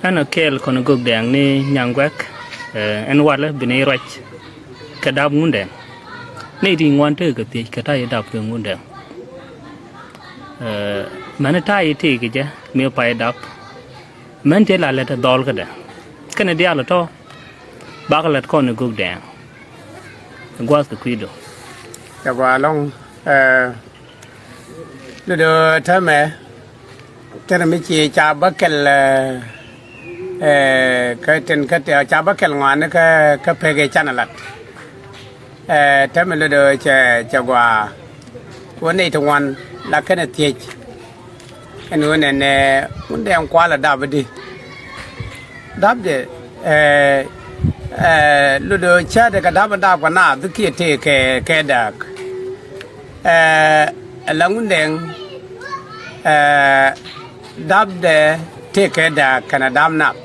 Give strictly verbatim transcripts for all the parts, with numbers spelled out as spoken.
Ɛn ɛ kɛɛl kɔn gök dɛɛŋ ni Nyaŋ Guɛk, ɛ, ɛn walɛ bi ni ruac kɛ dap Ŋundɛŋ. Ni ti ŋuan tekɛ kɛ thiec kɛ ta̱yɛ dap kɛ Ŋundɛŋ. Ɛ, mɛn ta̱yɛ tëëkɛ jɛ mi pay dap. Mɛn tëë la lɛt ɛ dhɔl kädɛ kɛnɛ diaal ɛ tɔ̱. Bakɛ lɛt kɔn ɛ gök dɛɛŋ. Gua̱a̱th kɛ kui̱do. Cɛ gɔaa ɛlɔ̱ŋ, ɛ, lotdɛ täämɛ. Tɛr mi ci ca bä kɛl, ɛ, ɛ, kä tin kä ca bä kɛl ŋɔaani kä, kä pek ɛ canɛ lat. Ɛ, täämɛ lotdɛ cɛ, cɛ gɔaa. Wä nɛy ti ŋuan la kɛnɛ thiec. Ɛn ɣöö nɛnɛ Ŋundɛŋ kualɛ dap i̱di. Dapdɛ, ɛ, ɛ, lotdɛ cäätdɛ kɛ dap in dap kɛ naath kiɛ tëë kɛ, kɛ dääk. Ɛ, ala Ŋundɛŋ, ɛ, dapdɛ tëë kɛ dääk kɛnɛ dap nath.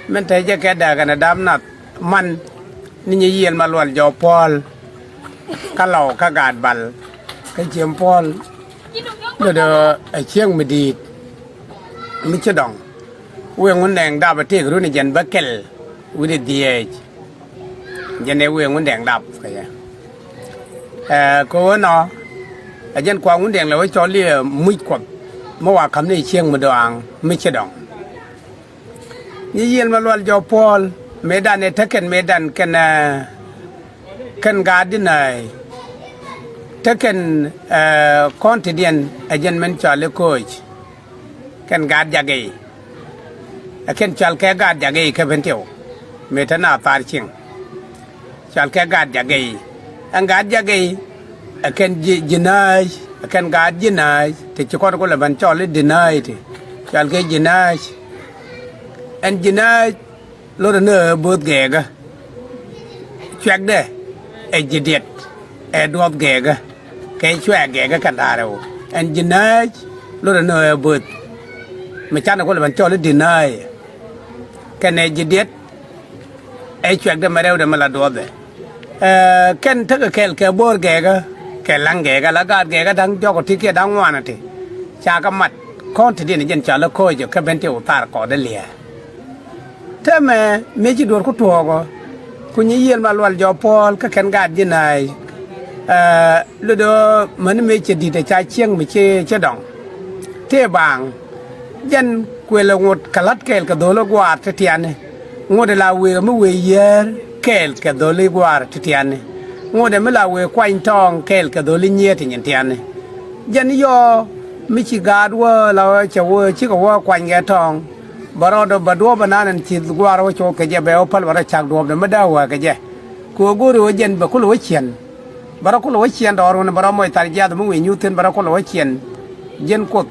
Min te jɛ kɛ dääk kɛnɛ dap nath man ni Nyayiël Malual Jɔk Puɔl. Kä Lɔw kä Gaat Bal kä Ciem Puɔl. Lotdɛ ɛ cieŋ mi di̱i̱t mi ci dɔŋ. Wëë Ŋundɛŋ dap ɛ tëëk runi jɛn bä kɛl wi̱cdɛ dhieec. Jɛn ɛ wëë Ŋundɛŋ dap kɛ jɛ. Ɛ, kɛ ɣöö nɔ ɛ jɛn kua Ŋundɛŋ lɛ wä cɔl i̱ ɛ muc Kuɔth mi wa ka̱m ni cieŋ mi dɔaaŋ mi ci dɔŋ. Nyayiël Malual Jɔk Puɔl mëëdan ɛ tekɛn mëëdan kɛn, ɛ, kɛn gaat ji̱ nääc. Tekɛn, ɛ, kɔn ti̱diɛn ɛ jɛn min cɔal i̱ Koc. Kɛn gaat Jagɛy. Ɛ kɛn cɔal kɛ gaat Jagɛy kä Bentiu. Mëë te naath thaar cieŋ. Cɔal kɛ gaat Jagɛy. Ɛn gaat Jagɛy ɛ kɛn ji̱, ji̱ nääc, ɛ kɛn gaat ji̱ nääc, ti ci kɔn ku lɛ ben cɔl i̱ di̱ nääc ti. Cɔal kɛ ji̱ nääc. Ɛn ji̱ nääc lotdɛ ni ɣöö bo̱o̱th gɛɛkä. Cuɛkdɛ ɛ ji̱ diɛt ɛ duɔth gɛɛkä. Kɛ cuɛk gɛɛkä kɛn da̱a̱r ɛ ɣöö ɛn ji̱ nääc lotdɛ ni ɣöö bo̱o̱th. Mi canɛ ku lɛ ben cɔl i̱ di̱ nääc. Kɛnɛ ji̱ diɛt ɛ cuɛkdɛ mɛ rɛwdɛ mɛ la duɔthɛ. Ɛ, kɛn tekɛ kɛɛl kɛ bo̱o̱r gɛɛkä kɛ la̱ŋ gɛɛkä la gaat gɛɛkä da̱ŋ diɔ̱k ɔ ti kiɛ da̱ŋ ŋuan ɔ ti. Ca kɛ mat kɔn ti diɛn jɛn cɔal i̱ Koc ɔ kä Bentiu thaar kɔɔdɛ liɛɛr. Täämɛ mëë ci duɔ̱ɔ̱r ku tuɔɔk ɔ ku Nyayiël Malual Jɔk Puɔl kä kɛn gaat ji̱ nääc. Ɛ, lotdɛ mäni mëë cɛ di̱t ɛ ca cieŋ mi ci, ci dɔŋ. Tëë baaŋ. Jɛn kuëlɛ ŋot kɛ la̱t kɛɛl kɛ dho̱l i̱ guaar ti tiani. Ŋot ɛ la wëë mi wëë yiëër kɛɛl kɛ dho̱l i̱ guaar ti tiani. Ŋot ɛ mi la wëë kuany tɔɔŋ kɛɛl kɛ dho̱l i̱ nyiëë ti nyin tiani. Jɛn yɔɔ mi ci gaat wä la wä cɛ wä cikɛ wä kuany kɛ tɔɔŋ. Bɛ rɔɔdɛ bɛ duɔ̱ɔ̱p ɛnan ɛn ci guaar wä cok kɛ jɛ bɛ wä päl bɛ rɔ cak duɔ̱ɔ̱pdɛ mi dee wä kɛ jɛ. Kɛ ɣöö go̱o̱ri wä jɛn bɛ kulɛ wä ciɛn. Bɛ rɔ kulɛ wä ciɛn dɔɔr wun bɛ rɔ mɔc thar jiath mi wi̱i̱ nyuuth thi̱n bɛ rɔ kulɛ wä ciɛn. Ji̱n Kuoth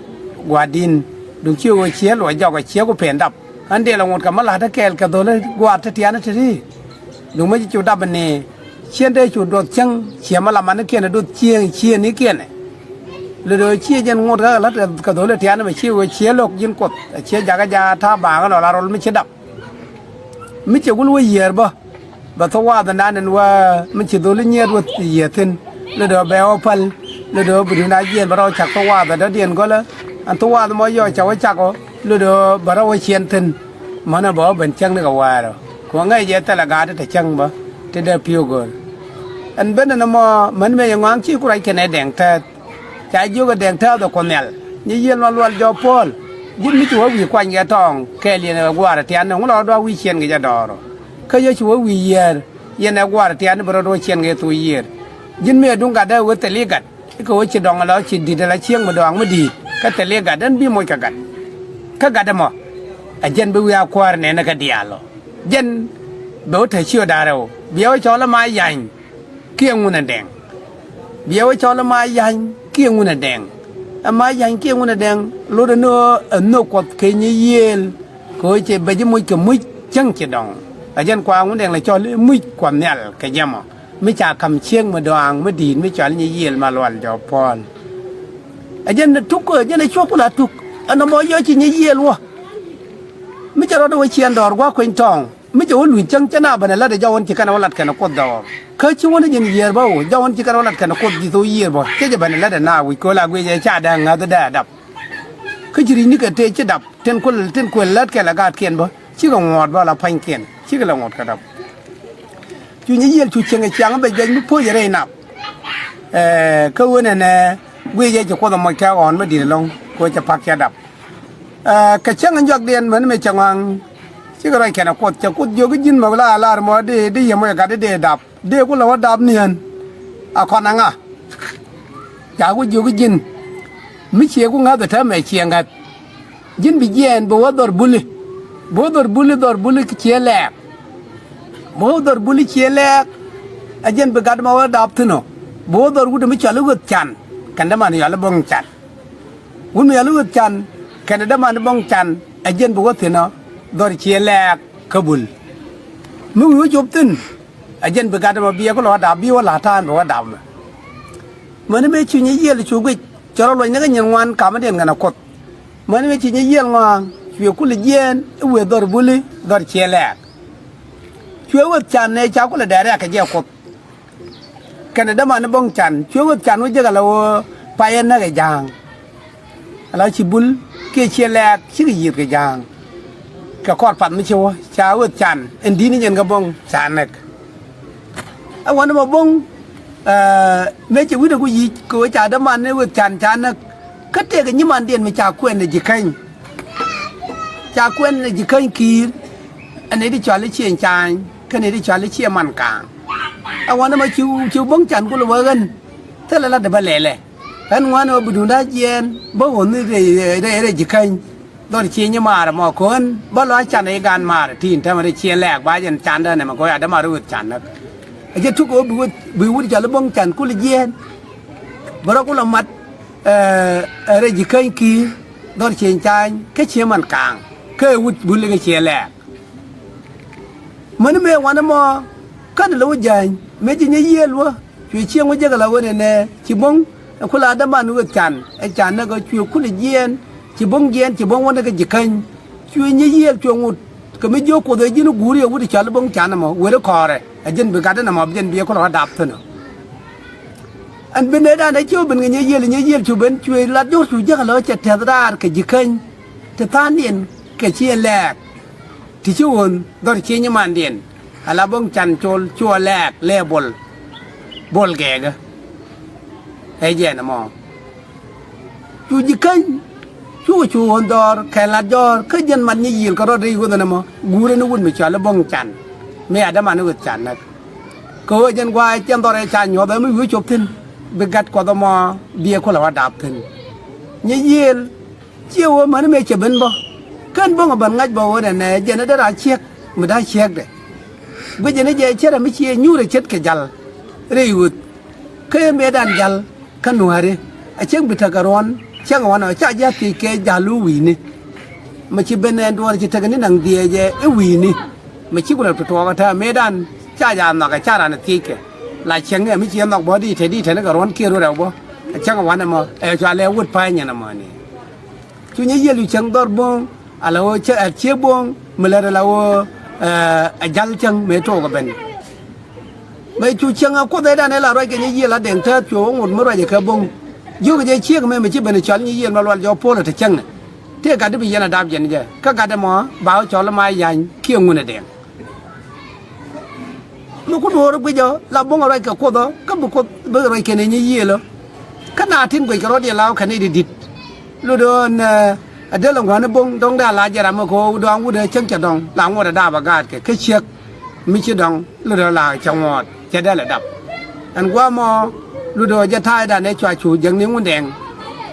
gua̱a̱r di̱n. Duŋ ci ɣöö ciɛ luɔc jɔk ɛ ciɛ ku pen dap. Ɣän dëë lɛ ŋot kɛ mi la̱t kɛ kɛɛl kɛ dho̱l i̱ gua̱a̱r ti tiani ti ri̱i̱. Duŋ mi ci cu dap ni ciɛn dee cu duɔth cäŋ ciɛ mi la manikiɛn ɛ duɔth cieŋ ciëënikiɛn ɛ. Lotdɛ ciɛ jɛn ŋot kä la̱t kɛ dho̱l i̱ tiani mɛ ci ɣöö ciɛ lo̱k ji̱n Kuoth ɛ ciɛ jakä ja ta̱a̱ baaŋä lɔ la rol mi ci dap. Mi cɛ wul wä yiëër bä. Bɛ thok waath ɛnan ɛn wä mi ci dholi nyiet wä yiëë thi̱n. Lotdɛ bɛ wä päl. Lotdɛ bi duun a jiɛɛn bɛ rɔ cak thok waath ɛ dɔ̱diɛn gɔlä. Ɛn thok waath mɔ yɔɔ ca wä cak ɔ. Lotdɛ bɛ rɔ wä ciɛn thi̱n. Mänä bɛ wä ben cäŋ ni kɛ wäärä. Kɛ ɣöö ŋäc jɛ thilɛ gaat ti te cäŋ bä. Ti dee pi̱w gööl. Ɛn ben ɛn ɛmɔ män mëë yɛ ŋɔaŋ ci ku ruac kɛnɛ dɛŋ tɛth. Ca jiök ɛ dɛŋ tääth ɛ Kuoth Nhial. Nyayiël Malual Jɔk Puɔl. Ji̱n mi ci wä wi̱i̱ kuany kɛ tɔɔŋ kɛɛl yɛn ɛ guaar ɛ tian ni ŋu lɔ rɔ dua wi̱i̱ ciɛn kɛ jɛ dɔɔr ɔ. Kä yɛ ci wä wi̱i̱ yiëër yɛn ɛ guaar ɛ tian ni bi rɔ dua ciɛn kɛ thok yiëër. Ji̱n mi ɛ duŋ gatdä ɛ wä thil i̱ gat. I̱ kɛ wä ci dɔŋ ɛ lɔ ci di̱t ɛ la cieŋ mi dɔaŋ mi di̱i̱t. Kä thil i̱ gat ɛn bi moc kɛ gat. Kä gat ɛmɔ. Ɛ jɛn bi wi̱i̱ a kuäär nɛn ɛ kɛ diaal ɔ. Jɛn bɛ wä te ci ɔ da̱rɛ ɔ. Biɛ wä cɔl ɛ ma ya̱ny. Kiɛ ŋun ɛ dɛŋ. Biɛ wä cɔl ɛ ma ya̱ny kiɛ ŋun ɛ dɛŋ. Ɛ ma ya̱ny kiɛ ŋun ɛ dɛŋ. Lot ɛ ni ɣöö ɛ nhök Kuɔth kɛ Nyayiëël. Kɛ ɣöö cɛ bɛ ji̱ moc kɛ muc cäŋ ci dɔ̱ŋ. Ɛ jɛn kua ŋun dɛŋ lɛ cɔl i̱ muc Kuɔth Nhial kɛ jɛ mɔ. Mi ca ka̱m cieŋ mi dɔ̱a̱ŋ mi di̱i̱t mi cɔal i̱ Nyayiëël Malual Jɔk Puɔl. Ɛ jɛn tuk ɛ jɛn ɛ cuɔ̱p ku la tuk. Ɛn nɔmɔ yɔ ci Nyayiëël wä. Mi cɛ rɔɔdɛ wä ciɛn dɔɔr gua̱a̱k kueny tɔ̱ɔ̱ŋ. Mi cɛ wä luny cäŋ cä na ben ɛ lat ɛ jɔw ɛn ci kɛn ɛ wä lat kɛn ɛ Kuoth dhɔɔr. Kä ci wä ni jɛn yiëër bä ɣöö jɔw ɛn ci kɛn ɛ wä lat kɛn ɛ Kuoth ji̱ thok yiëër bä cä jɛ ben ɛ lat ɛ na wi̱c kööl a guic ɛ ca dee ŋäth ɛ dee ɛ dap. Kä ci ri̱cnikɛ tëë ci dap tin kuël, tin kuël lät kɛ la gaatkiɛn bä, cikɛ ŋuɔ̱ɔ̱t bä la pa̱nykiɛn, cikɛ la ŋuɔ̱t kɛ dap. Cu Nyayiël cu cieŋ ɛ ciaŋ bɛc bɛc mi po̱cɛ rɛy nap. Ɛ, kä ɣöö nɛnɛ guic ɛ ci Kuoth ɛ moc kɛ ɣɔ̱ɔ̱n mi di̱t ɛlɔ̱ŋ kɛ ɣöö cɛ pa̱k cɛ dap. Ɛ, kɛ cäŋ in juakdiɛn mäni mëë cɛ ŋɔaŋ, cikɛ ruac kɛn ɛ Kuoth, cɛ Kuoth jiök i̱ ji̱n mɔ la lar mɔ dee, dee yɛ moc ɛ gat dee dap. Dee ku lɛ wä dap niɛn a kɔn a ŋa? Ca ku jiök i̱ ji̱n mi cie ku ŋäth ɛ täämɛ cie ŋäth. Ji̱n bi jiɛɛn bi wä dhɔr buli, bi wä dhɔr buli, dhɔr buli ciɛ lɛɛk. Bi wä dhɔr buli ciɛ lɛɛk. Ɛ jɛn bi gat ma wä dap thi̱n ɔ, bi wä dhɔr wut mi cɔal i̱ Ɣöth Can kɛn däman yɔal i̱ Bo̱ŋ Can. Wut mi yɔal i̱ Ɣöth Can kɛn däman i̱ Bo̱ŋ Can, ɛ jɛn bi wä thi̱n ɔ dhɔr ciɛ lɛɛk kä bul. Mi wi̱i̱ wä cop thi̱n, ɛ jɛn bi gat ɛmɔ biɛ ku lɔ wä dap, bi wä la̱t ta̱a̱n bi wä dap mɛ. Mäni mëë cu Nyayiël cu guic, cɛ rɔ luɔ̱c ni kä nyin ŋuan kamädiɛn kɛnɛ Kuoth. Mäni mëë cu Nyayiël ŋɔaŋ, cuɛ kulɛ jiɛɛn i̱ wëë dhɔr buli, dhɔr ciɛ lɛɛk. Cuɛ Ɣöth Can nɛ ca kulɛ dɛɛr riak kɛ jɛ Kuoth. Kɛnɛ däman i̱ Bo̱ŋ Can, cuɛ Ɣöth Can wä jek ala ɣöö payɛ näk ɛ ja̱a̱ŋ. Ala ci bul kiɛ ciɛ lɛɛk cikɛ yiëth kɛ ja̱a̱ŋ. Kɛ kɔr path mi ci wä ca Ɣöth Can in di̱t ni jɛn kɛ Bo̱ŋ ca näk. Ɛ wän ɛmɔ Bo̱ŋ, ɛ, mëë cɛ wi̱cdɛ ku yic kɛ ɣöö ca däman i̱ Ɣöth Can ca näk. Kä tëëkɛ nyimandiɛn mi ca kuɛn ɛ ji̱ käny. Ca kuɛn ɛ ji̱ käny ki̱i̱r. Ɛ nɛy ti cɔal i̱ Cieŋ Ca̱a̱ny kä nɛy ti cɔal i̱ Cieŋ Man Kaaŋ. Ɛ wän ɛmɔ ci, ci Bo̱ŋ Can kulɛ wä ɣän. Thilɛ la dee bä lɛlɛ. Ɣän ŋuan ɛ wä bi duundä jiɛɛn bä ɣöö ni rɛy, rɛy, rɛy ji̱ käny. Dhɔr cieny i̱ maar ɛmɔ kɔn bä lɔ a can i̱ gaan maar tin täämɛ rɛy ciɛ lɛɛk ba jɛn candä nɛmɛ kɛ ɣöö a däman i̱ Ɣöth Can näk. Ɛ jɛ tuk ɣöö bi wut, bi wut cɔal i̱ Bo̱ŋ Can kulɛ jiɛɛn. Bä rɔ kulɛ mat, ɛ, ɛ rɛy ji̱ käny ki̱i̱r dhɔr Cieŋ Ca̱a̱ny kä Cieŋ Man Kaaŋ kä ɛ wut bul i̱ kɛ ciɛ lɛɛk. Mäni mëë wanɛ mɔ känɛ lɛ wä jäny mëë ci Nyayiël wä cuɛ cieŋ wä jek ala ɣöö nɛnɛ ci Bo̱ŋ ɛ kula däman Ɣöth Can ɛ ca näk ɛ cuɛ kulɛ jiɛɛn. Ci Bo̱ŋ jiɛɛn, ci Bo̱ŋ wä näk kä ji̱ käny. Cuɛ Nyayiël cuɛ ŋot kɛ mi jiök Kuoth ɛ ji̱n guuri ɛ wut cɔal i̱ Bo̱ŋ Can ɛmɔ weri kɔɔrɛ ɛ jɛn bi gatdä nɛmɔ bi jɛn biɛ kulɛ wä dap thi̱n ɔ. Ɛn bi nɛy dan ɛ ci wä ben kɛ Nyayiël, Nyayiël cu ben cuɛ Lat Jɔ̱ɔ̱r cu jek ala ɣöö cɛ tɛth raar kɛ ji̱ käny ti tha̱a̱ŋdiɛn kɛ ciɛ lɛɛk. Ti ci ɣöö dhɔr cieny imandiɛn ala Bo̱ŋ Can col cuɔ lɛɛk lɛ bol, bol gɛɛkä. Ɛ jɛn ɛmɔ cu ji̱ käny cukɛ cu ɣöö dhɔr kɛ Lat Jɔ̱ɔ̱r kä jɛn mat Nyayiël kɛ rɔɔdɛ i̱ ɣöö nɛmɔ guurɛ ni wut mi cɔal i̱ Bo̱ŋ Can. Mi a däman i̱ Ɣöth Can näk kɛ ɣöö jɛn gua̱a̱ jɛn dhɔr ɛ ca nyuɔ̱th ɛ mi wi̱i̱ cop thi̱n bi gat Kuɔth ɛmɔ biɛ kulɛ wä dap thi̱n. Nyayiël ciɛ ɣöö mäni mëë cɛ ben bä. Kän Bo̱ŋ ɛ ben ŋa̱c bä ɣöö nɛnɛ jɛn ɛ dee raan ciek mi da̱a̱ ciekdɛ. Guic jɛn ɛ jɛ cärɛ mi ciɛ nyuurɛ ce̱tkɛ ja̱l rɛy Ɣöth. Kä mëëdan ja̱l kä nuääri a cäŋ bi tekɛ ruɔ̱n. Cäŋ ɛ wanɔ ca ji̱ a thiec kɛ ja̱l i̱ wi̱i̱ni. Mi ci ben ɛn duɔ̱ɔ̱r ci tekɛ ni naŋ dhiɛɛcɛ i̱ wi̱i̱ni. Mi ci kulɛ tuɔɔk ɛ täämɛ mëëdan ca ja̱ nhɔk ɛ ca raan ɛ thiec kɛ. La cäŋ ɛ mi ci ɛ nhɔk bä di te di te ni kɛ ruɔ̱n kiɛ ruɔ̱n rɛw bä. Ɛ cäŋ ɛ wanɛ mɔ ɛ cua lɛ wut pa̱a̱c nyɛn ɛmɔ ni. Cu Nyayiël cu cäŋ dhɔr Bo̱ŋ ala ɣöö cä ɛ cie Bo̱ŋ mi lät ala ɣöö, ɛ, ɛ ja̱l cäŋ mëë took ɛ ben. Mëë cu cäŋ ɛ Kuoth ëëdan ëë la ruac kɛ Nyayiël a Dɛŋ Tääth cuɛ wä ŋot mi ruacɛ kɛ Bo̱ŋ. Jiökɛ jɛ ciek mëë mi ci ben cɔal Nyayiël Malual Jɔk Puɔl ɛ te cäŋ ɛ. Tëë gat di bi yɛn a dap jɛn jɛ kä gat ɛmɔ ba wä cɔl i̱ ma Ya̱ny kiɛ Ŋun ɛ Dɛŋ. Mi ku duɔ̱ɔ̱r guic ɔ la Bo̱ŋ a ruac kɛ Kuoth ɔ kä bi Kuoth bi ruac kɛn ɛ Nyayiël ɔ. Kä na tin guic kɛ rɔ̱diɛn la ɣä kɛn i̱ di di̱t. Lot ɣän, ɛ, a dee la ŋuäni Bo̱ŋ dɔ̱ŋ dee a la jɛ ram mi ko̱o̱k dɔ̱a̱ŋ wut ɛ cäŋ cɛ dɔ̱ŋ la ŋuɔ̱t ɛ dap a gaat kɛ kä ciek. Mi ci dɔ̱ŋ lot ɣä la cɛ ŋuɔ̱ɔ̱t cɛ dee lɛ dap. Ɛn gua̱a̱ mɔ lot ɣä jɛ ta̱a̱cdan ɛ cua cu jäkni Ŋundɛŋ.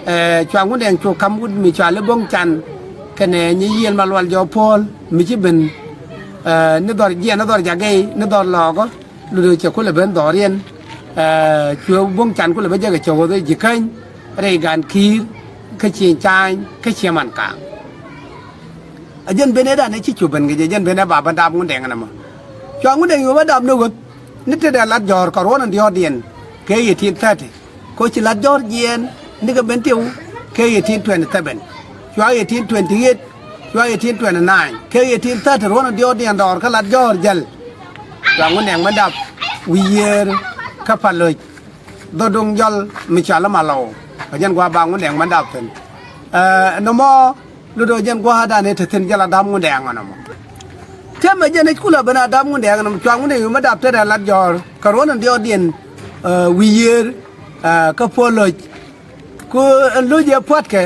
Ɛ, cua Ŋundɛŋ cu ka̱m wut mi cua li Bo̱ŋ Can kɛnɛ Nyayiël Malual Jɔk Puɔl mi ci ben. Ɛ, ni dhɔr jiɛn ni dhɔr jakɛ ni dhɔr lɔɔkä. Lutdɛ cɛ kulɛ ben dhɔriɛn, ɛ, cuɛ Bo̱ŋ Can kulɛ ben jɛ kɛ cɛ ɣöth ɛ ji̱ käny rɛy Ga̱a̱n Ki̱i̱r kä Cieŋ Ca̱a̱ny kä Cieŋ Man Kaaŋ. A jɛn ben ëëdan ɛ ci cu ben kɛ jɛ, jɛn ben ɛ ba ben dap Ŋundɛŋ ɛn ɛmɔ. Cua Ŋundɛŋ cu ben dap ni ɣöth ni tetdɛ Lat Jɔ̱ɔ̱r kɛ ruɔ̱n in diɔ̱ɔ̱kdiɛn kɛ eighteen thirty. Kɛ ɣöö ci Lat Jɔ̱ɔ̱r jiɛɛn nikɛ ben tiw kɛ eighteen twenty-seven. Cua eighteen twenty-eight, cua eighteen twenty-nine kɛ eighteen thirty ruɔ̱n in diɔ̱ɔ̱kdiɛn dɔɔr kä Lat Jɔ̱ɔ̱r jäl. Cua Ŋundɛŋ mi dap wi̱i̱ yiëër kä Paloc. Dhɔduŋ jɔl mi cɔal i̱ Malɔw. Kä jɛn gua̱a̱ ba Ŋundɛŋ mi dap thi̱n. Ɛ nɔmɔ, lotdɛ jɛn gua̱a̱thdan ëë te thi̱n jɛ la dap Ŋundɛŋ ɛnɔmɔ. Täämɛ jɛn ɛ kulɛ ben a dap Ŋundɛŋ ɛnɔmɔ, cua Ŋundɛŋ yum ɛ dap tetdɛ Lat Jɔ̱ɔ̱r kɛ ruɔ̱n in diɔ̱ɔ̱kdiɛn, ɛ, wi̱i̱ yiëër, ɛ, kä puɔ̱l lo̱c. Ku ɛn lo̱c ëë pua̱tkɛ,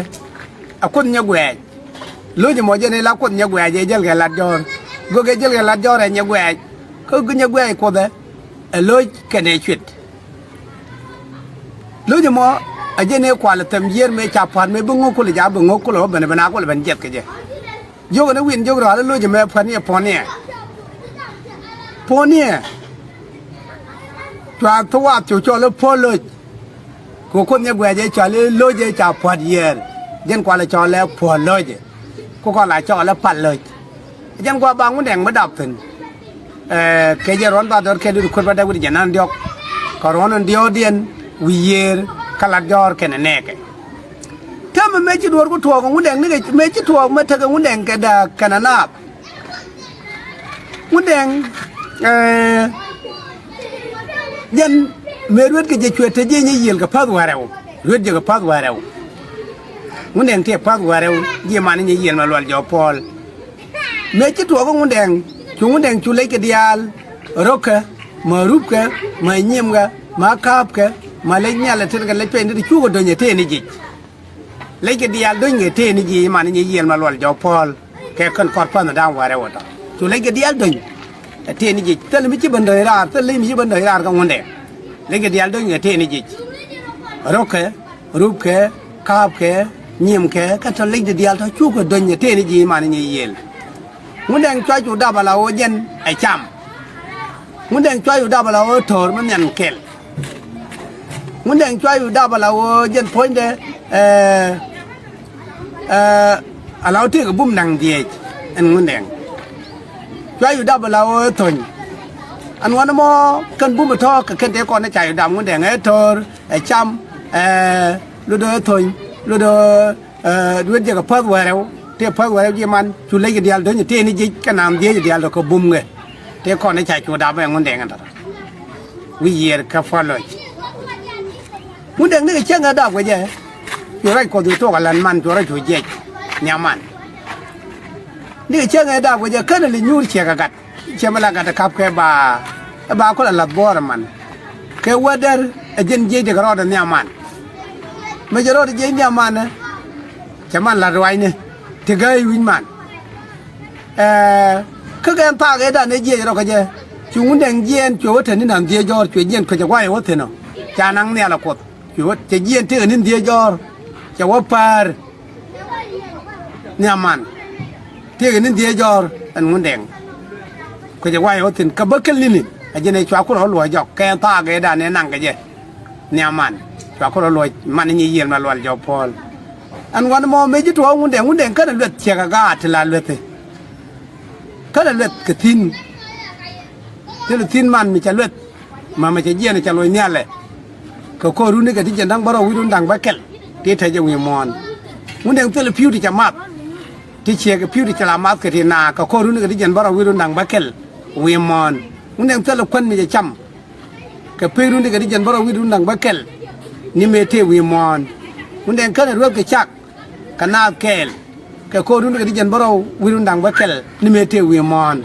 ɛ Kuoth Nyaguɛɛc. Lo̱c ɛmɔ jɛn ëë la Kuoth Nyaguɛɛc ëë jäl kɛ Lat Jɔ̱ɔ̱r. Gökɛ jäl kɛ Lat Jɔ̱ɔ̱r ɛ Nyaguɛɛc. Kä Nyaguɛɛc Kuothɛ, ɛ lo̱c kɛnɛ cuet. Lo̱c ɛmɔ, ɛ jɛn ëë kual ɛ thɛm yiër mëë ca pua̱t mëë bi ŋo̱k kulɛ jaak bi ŋo̱k kulɛ wä ben ben a kulɛ ben jiɛth kɛ jɛ. Jiök ɛn ɛ wi̱n jiök rɔal ɛ lo̱c ɛmɛ pua̱t niɛ puɔ̱n niɛ. Puɔ̱n niɛ. Cua thuɔ̱k wath cu cɔl i̱ puɔ̱l lo̱c. Ku Kuoth Nyaguɛɛc ëë cɔal i̱ lo̱c ëë ca pua̱t yiër. Jɛn kual ɛ cɔl ɛ puɔ̱l lo̱c. Ku kɔn la cɔl ɛ pal lo̱c. Jɛn gua̱a̱th ba Ŋundɛŋ mi dap thi̱n. Ɛ, kɛ jɛ ruɔ̱n ba dɔ̱r kɛ dur kuot ba dee wi̱cdɛ jiɛn an diɔ̱k. Kɛ ruɔ̱n in diɔ̱ɔ̱kdiɛn wi̱i̱ yiëër kä Lat Jɔ̱ɔ̱r kɛnɛ nɛɛkɛ. Täämɛ mëë ci duɔ̱ɔ̱r ku tuɔɔk ɛ Ŋundɛŋ nikɛ mëë ci tuɔɔk mëë tekɛ Ŋundɛŋ kɛ dääk kɛnɛ naath. Ŋundɛŋ, ɛ, jɛn mëë ruetkɛ jɛ cuɛ te ji̱ nyiyiël kɛ pa̱th wäl rɛw. Ruet jɛ kɛ pa̱th wäl rɛw. Ŋundɛŋ tëë pa̱th wäl rɛw ji̱ man nyiyiël ma lual jɔk puɔl. Mëë ci tuɔɔk ɛ Ŋundɛŋ, cu Ŋundɛŋ cu leckɛ diaal, ro̱kɛ, ma rupkɛ, ma nyimkɛ, ma ka̱a̱pkɛ, ma lec nhial ɛ tetdɛ kɛ lec pɛn tetdɛ cukɛ do̱ny ɛ tëë ni ji̱c. Leckɛ diaal do̱nykɛ tëë ni ji̱ iman nyiyiël ma lual jɔk puɔl. Kɛ kɛn kɔr pa̱n da̱a̱ŋ wäl rɛw ɛ tɔ. Cu leckɛ diaal do̱ny. Ɛ tëë ni ji̱ thil mi ci ben do̱ny raar, thil mi ci ben do̱ny raar kä Ŋundɛŋ. Leckɛ diaal do̱nykɛ tëë ni ji̱. Ro̱kɛ, rupkɛ, ka̱a̱pkɛ, nyimkɛ, kä tɔ leckɛ diaal tɔ cukɛ do̱ny ɛ tëë ni ji̱ iman nyiyiël. Ŋundɛŋ cua cu dap ala ɣöö jɛn ɛ cam. Ŋundɛŋ cua cu dap ala ɣöö to̱r mi nhian kɛl. Ŋundɛŋ cua cu dap ala ɣöö jɛn puɔ̱nydɛ, ɛ, ɛ, ala ɣöö tëëkɛ bum naŋ dhiec ɛn Ŋundɛŋ. Cua cu dap ala ɣöö tho̱ny. Ɛn ɣän ɛmɔ kɛn bum ɛ tɔ̱ kɛ kɛn tëë kɔn ɛ ca cu dap Ŋundɛŋ ɛ to̱r, ɛ cam, ɛ, lotdɛ ɛ tho̱ny, lotdɛ ɛ, duet jɛ kɛ pa̱th wäl rɛw, tëë pa̱th wäl rɛw ji̱ man, cu leckɛ diaal do̱ny ɛ tëë ni ji̱c, kɛ naath dhiec diaal tɔ kɛ bumkɛ. Tëë kɔn ɛ ca cu dap ɛ Ŋundɛŋ ɛn tɔ̱tɔ̱. Wi̱i̱ yiëër kä puɔ̱l lo̱c. Ŋundɛŋ nikɛ cäŋ ɛ dap kɛ jɛ. Cu ruac Kuɔth wi̱i̱ thuɔ̱k ɛ län man, cu ruac cu jiɛc nhiam man. Nikɛ cäŋ ɛ dap kɛ jɛ, känɛ lɛ nyuur ciɛk ɛ gat. Ciɛ mi la gat ɛ ka̱pkɛ ba, ɛ ba kulɛ la̱th buɔɔr ɛ man. Kɛ wädär ɛ jɛn jiɛc tekɛ rɔɔdɛ nhiam man. Mi jɛ rɔɔdɛ jiɛc nhiam man ɛ, cɛ man la̱t ruacni ti gääy wi̱c man. Ɛ, kä kɛn thaak ëëdan ëë jiɛc rɔ kä jɛ. Cu Ŋundɛŋ jiɛɛn cuɛ wä te ni naŋ dhiec jɔɔr, cuɛ jiɛɛn kuecɛ gua̱c ɛ wä thi̱n ɔ. Ca naŋ nhial ɛ Kuoth. Cuɛ wä, cɛ jiɛɛn tëëkɛ ni̱n dhiec jɔɔr. Cɛ wä päär. Nhiam man. Tëëkɛ ni̱n dhiec jɔɔr ɛn Ŋundɛŋ. Kuecɛ gua̱c ɛ wä thi̱n. Kä bä kɛl ni̱ni. Ɛ jɛn ɛ cua kulɛ wä luɔ̱c jɔk. Kɛn thaak ëëdan ëë naŋ kɛ jɛ. Nhiam man. Cua kulɛ wä luɔ̱c man nyiyiël ma lual jɔk puɔ̱l. Ɛn ɣän ɛmɔ mëë ji̱ tuɔɔk Ŋundɛŋ, Ŋundɛŋ känɛ lueth ciɛk ɛ gaat ti la luethi. Känɛ lueth kɛ thi̱n. Thilɛ thi̱n man mi cɛ lueth. Ma mɛ cɛ jiɛn cɛ luɔ̱c nhialɛ. Kɛ ko̱r runi kɛ ti jiɛn da̱ŋ bärɔw wi̱i̱ runi da̱ŋ bäkɛl. Ti tɛcɛ wi̱i̱ muɔ̱ɔ̱n. Ŋundɛŋ thilɛ pi̱w ti cɛ math. Ti ciek pi̱w ti cɛ la math kɛ ti naath kɛ ko̱r runi kɛ ti jiɛn bärɔw wi̱i̱ runi da̱ŋ bäkɛl. Wi̱i̱ muɔ̱ɔ̱n. Ŋundɛŋ thilɛ kuän mi cɛ cam. Kɛ pek runi kɛ ti jiɛn bärɔw wi̱i̱ runi da̱ŋ bäkɛl. Ni mëë tëë wi̱i̱ muɔ̱ɔ̱n. Ŋundɛŋ känɛ rueth kɛ cak. Kɛ naath kɛɛl. Kɛ ko̱r runi kɛ ti jiɛn bärɔw wi̱i̱ runi da̱ŋ bäkɛl. Ni mëë tëë wi̱i̱ muɔ̱ɔ̱n.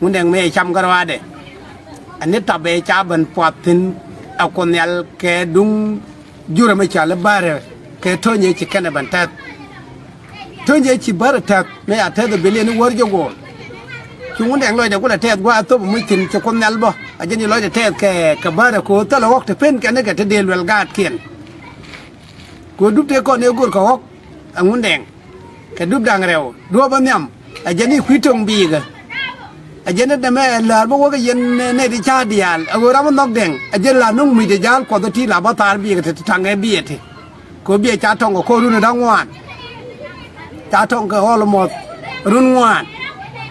Ŋundɛŋ mëë cam kä ruaadɛ. Ani tap ëë ca ben puath thi̱n ɛ Kuoth Nhial kɛ duŋ jurɛ mi cɔal i̱ bärɛ kɛ to̱nyɛ ci kɛnɛ ben tɛth. To̱nyɛ ci bärɛ tɛth mëë ca tɛth ɛ biliɛn i̱ wäär jɛ go̱o̱l. Cu Ŋundɛŋ lɔcdɛ kulɛ tɛth gua̱a̱th thop muc thi̱n ci Kuoth Nhial bä. A jɛn ci lɔcdɛ tɛth kɛ, kɛ bärɛ ko̱o̱th thilɛ ɣɔ̱k ti pen kɛn kɛ ti dee luɛl gaatkiɛn. Kɛ ɣöö dup tëë kɔn ëë go̱r kɛ ɣɔ̱k ɛ Ŋundɛŋ. Kɛ dup da̱ŋ rɛw duɔ̱ɔ̱p ɛ nhiam. Ɛ jɛn i̱ kui̱ to̱ŋ biikä. Ɛ jɛn i̱ dämɛ ɛ läär bä wäkɛ yɛn nɛy ti ca̱a̱r diaal ɛ ɣöö ram ɛ nhɔk dɛŋ. Ɛ jɛn la no̱ŋ mucdɛ ja̱a̱l Kuɔth ɛ ti la bä thaar biikä ti ti ta̱ŋ ɛ biɛ ti. Kɛ ɣöö biɛ ca tɔ̱ŋ kɛ ko̱r run ɛ da̱ŋ ŋuan. Ca tɔ̱ŋ kɛ almost run ŋuan.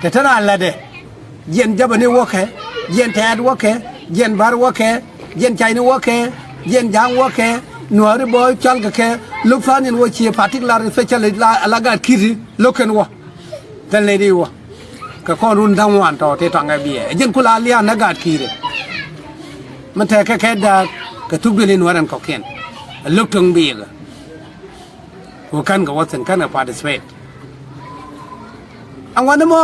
Te te raan lätdɛ. Jiɛn Japani wäkɛ, jiɛn Tɛ̈t wäkɛ, jiɛn Bär wäkɛ, jiɛn Cayni wäkɛ, jiɛn Ja̱a̱ŋ wäkɛ, Nuääri bä cɔalkɛ kɛ, Lopthanian wä ciɛ particular especially la, la gaat ki̱i̱ri lo̱k kɛn wä. Thil nɛy di wä. Kɛ kɔn run da̱ŋ ŋuan tɔ̱ tëë tɔ̱a̱ŋ kɛ biɛ. Ɛ jiɛn ku la lia̱a̱n ɛ gaat ki̱i̱ri. Mi tɛkɛ kɛ da̱a̱k kɛ thuk duëli Nuäär ɛn kɔ̱kiɛn. Ɛ lo̱k to̱ŋ biɛkä. Ku kän kɛ wä thi̱n, kän kɛ participate. Aŋuan ni mɔ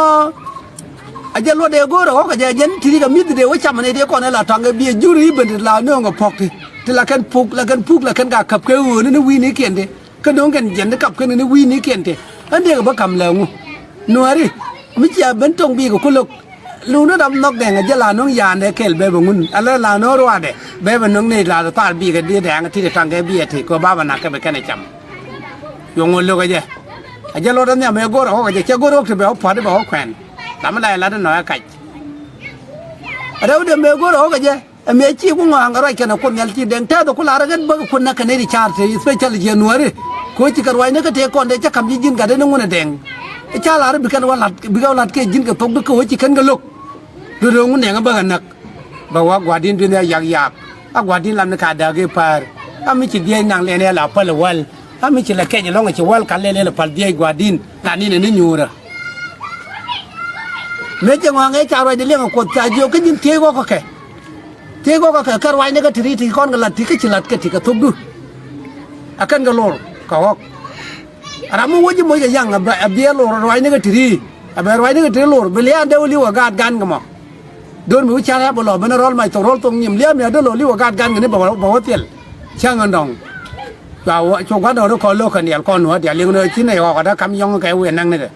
a jɛ luɔt dee go̱o̱r ɛ ɣɔ̱k a jɛ jɛn ti̱ti̱ kɛ mi̱th dee wä cam ni dee kɔn ɛ la tɔ̱ŋ kɛ biɛ jur i̱ ben ti la nööŋ kɛ puɔ̱k ti ti la kɛn puk la kɛn puk la kɛn ka käp kɛ ɣööni ni wi̱i̱ ni kiɛn ti. Kä do̱ŋ kɛn jiɛn ti kap kɛn ni wi̱i̱ ni kiɛn ti. Ɣän dee kɛ bä ka̱m lɛ ŋu nuääri mi cia ben to̱ŋ bi̱i̱ kɛ kulok. Lun ni dap nhɔk dɛŋ a jɛ la no̱ŋ ya̱a̱ndɛ kɛl bɛɛbɛ ŋun a lɛ la no̱ŋ ruaadɛ bɛɛbɛ no̱ŋ ni la thaar bi̱i̱ kɛ diet dɛŋ ti ti ta̱ŋ kɛ biɛ ti kɛ ba bɛ nak kɛ bi kɛn ɛ cam. Cuɛ ŋuɔ̱t lo̱k ɛ jɛ a jɛ luɔt ɛ nhiam ɛ go̱r ɛ ɣɔk ɛ jɛ cɛ go̱r ɣɔk ti bɛ ɣɔk pua̱t i̱ bɛ ɣɔk kuɛn. Lam mi la ɛ lat inɔ ɛ kac. Rɛwdɛ mëë go̱r ɛ ɣɔk ɛ jɛ ɛ mëë ci ku ŋɔ̱a̱ŋ kɛ ruac kɛn ɛ Kuoth Nhial ci dɛŋ tɛth ɛ ku lar ɛ ɣän bäk ɛ kun näk kɛn ɛ ri ca̱r te especially January. Kɛ ɣöö ci kɛ ruacni kä tëë kɔn dee cä ka̱m ji̱ ji̱n gat ɛ ni ŋun ɛ dɛŋ. Ca lar bi kɛn wä lat bi kɛ wä lat kɛ ji̱n kɛ thok di kɛ ɣöö ci kɛn kɛ lo̱k. Do̱do̱ŋ ŋun dɛŋ ɛ bäk ɛ näk. Bɛ wä gua̱di̱n dunia yak yak a gua̱di̱n lam ni ka da̱a̱k i̱ pa̱a̱r. A mi ci dhiec naŋ lɛn ɛ la päl ɛ wäl a mi ci la kɛc ɛlɔ̱ŋ ɛ ci wäl ka lɛn ɛ la päl dhiec gua̱di̱n. Ŋa̱t ni nɛ ni nyuurä. Mëë cɛ ŋɔ̱a̱ŋ ɛ ca ruacdɛ liɛŋ ɛ Kuoth ca jiök kä nyin thiec ɣɔ̱k kä kɛ. Thiec ɣɔ̱k kä kɛ kɛ ruacni kä ti̱ti̱ ti kɔn kɛ la̱t ti kä ci la̱t kɛ ti kɛ thokdu. A kɛn kɛ lor kɛ ɣɔ̱k. Ram mi wä ji̱ moc kɛ yaŋ a bɛ a biɛ lor ruacni kä ti̱ti̱. A bɛ ruacni kä ti̱ti̱ lor bi lia̱a̱n dee wä li̱w ɛ gaat gan kɛ mɔ. Do̱r mi wä ca̱r ɛ bä lɔ ben rɔl mac thok rɔl thok nyim lia̱a̱n mi a dee lɔ li̱w ɛ gaat gan kɛ ni bɛ wä bɛ wä thil. Cäŋ ɛn dɔ̱ŋ. Cua wä cu gua̱n dɔ̱ŋ rɔ kɔn lo̱k kɛ niɛl kɔn nuɔ̱ɔ̱r diaal liŋ ni ci nɛy ɣɔk ɛ dee kam yɔ̱ŋ kɛ wiɛ näk ni kɛ.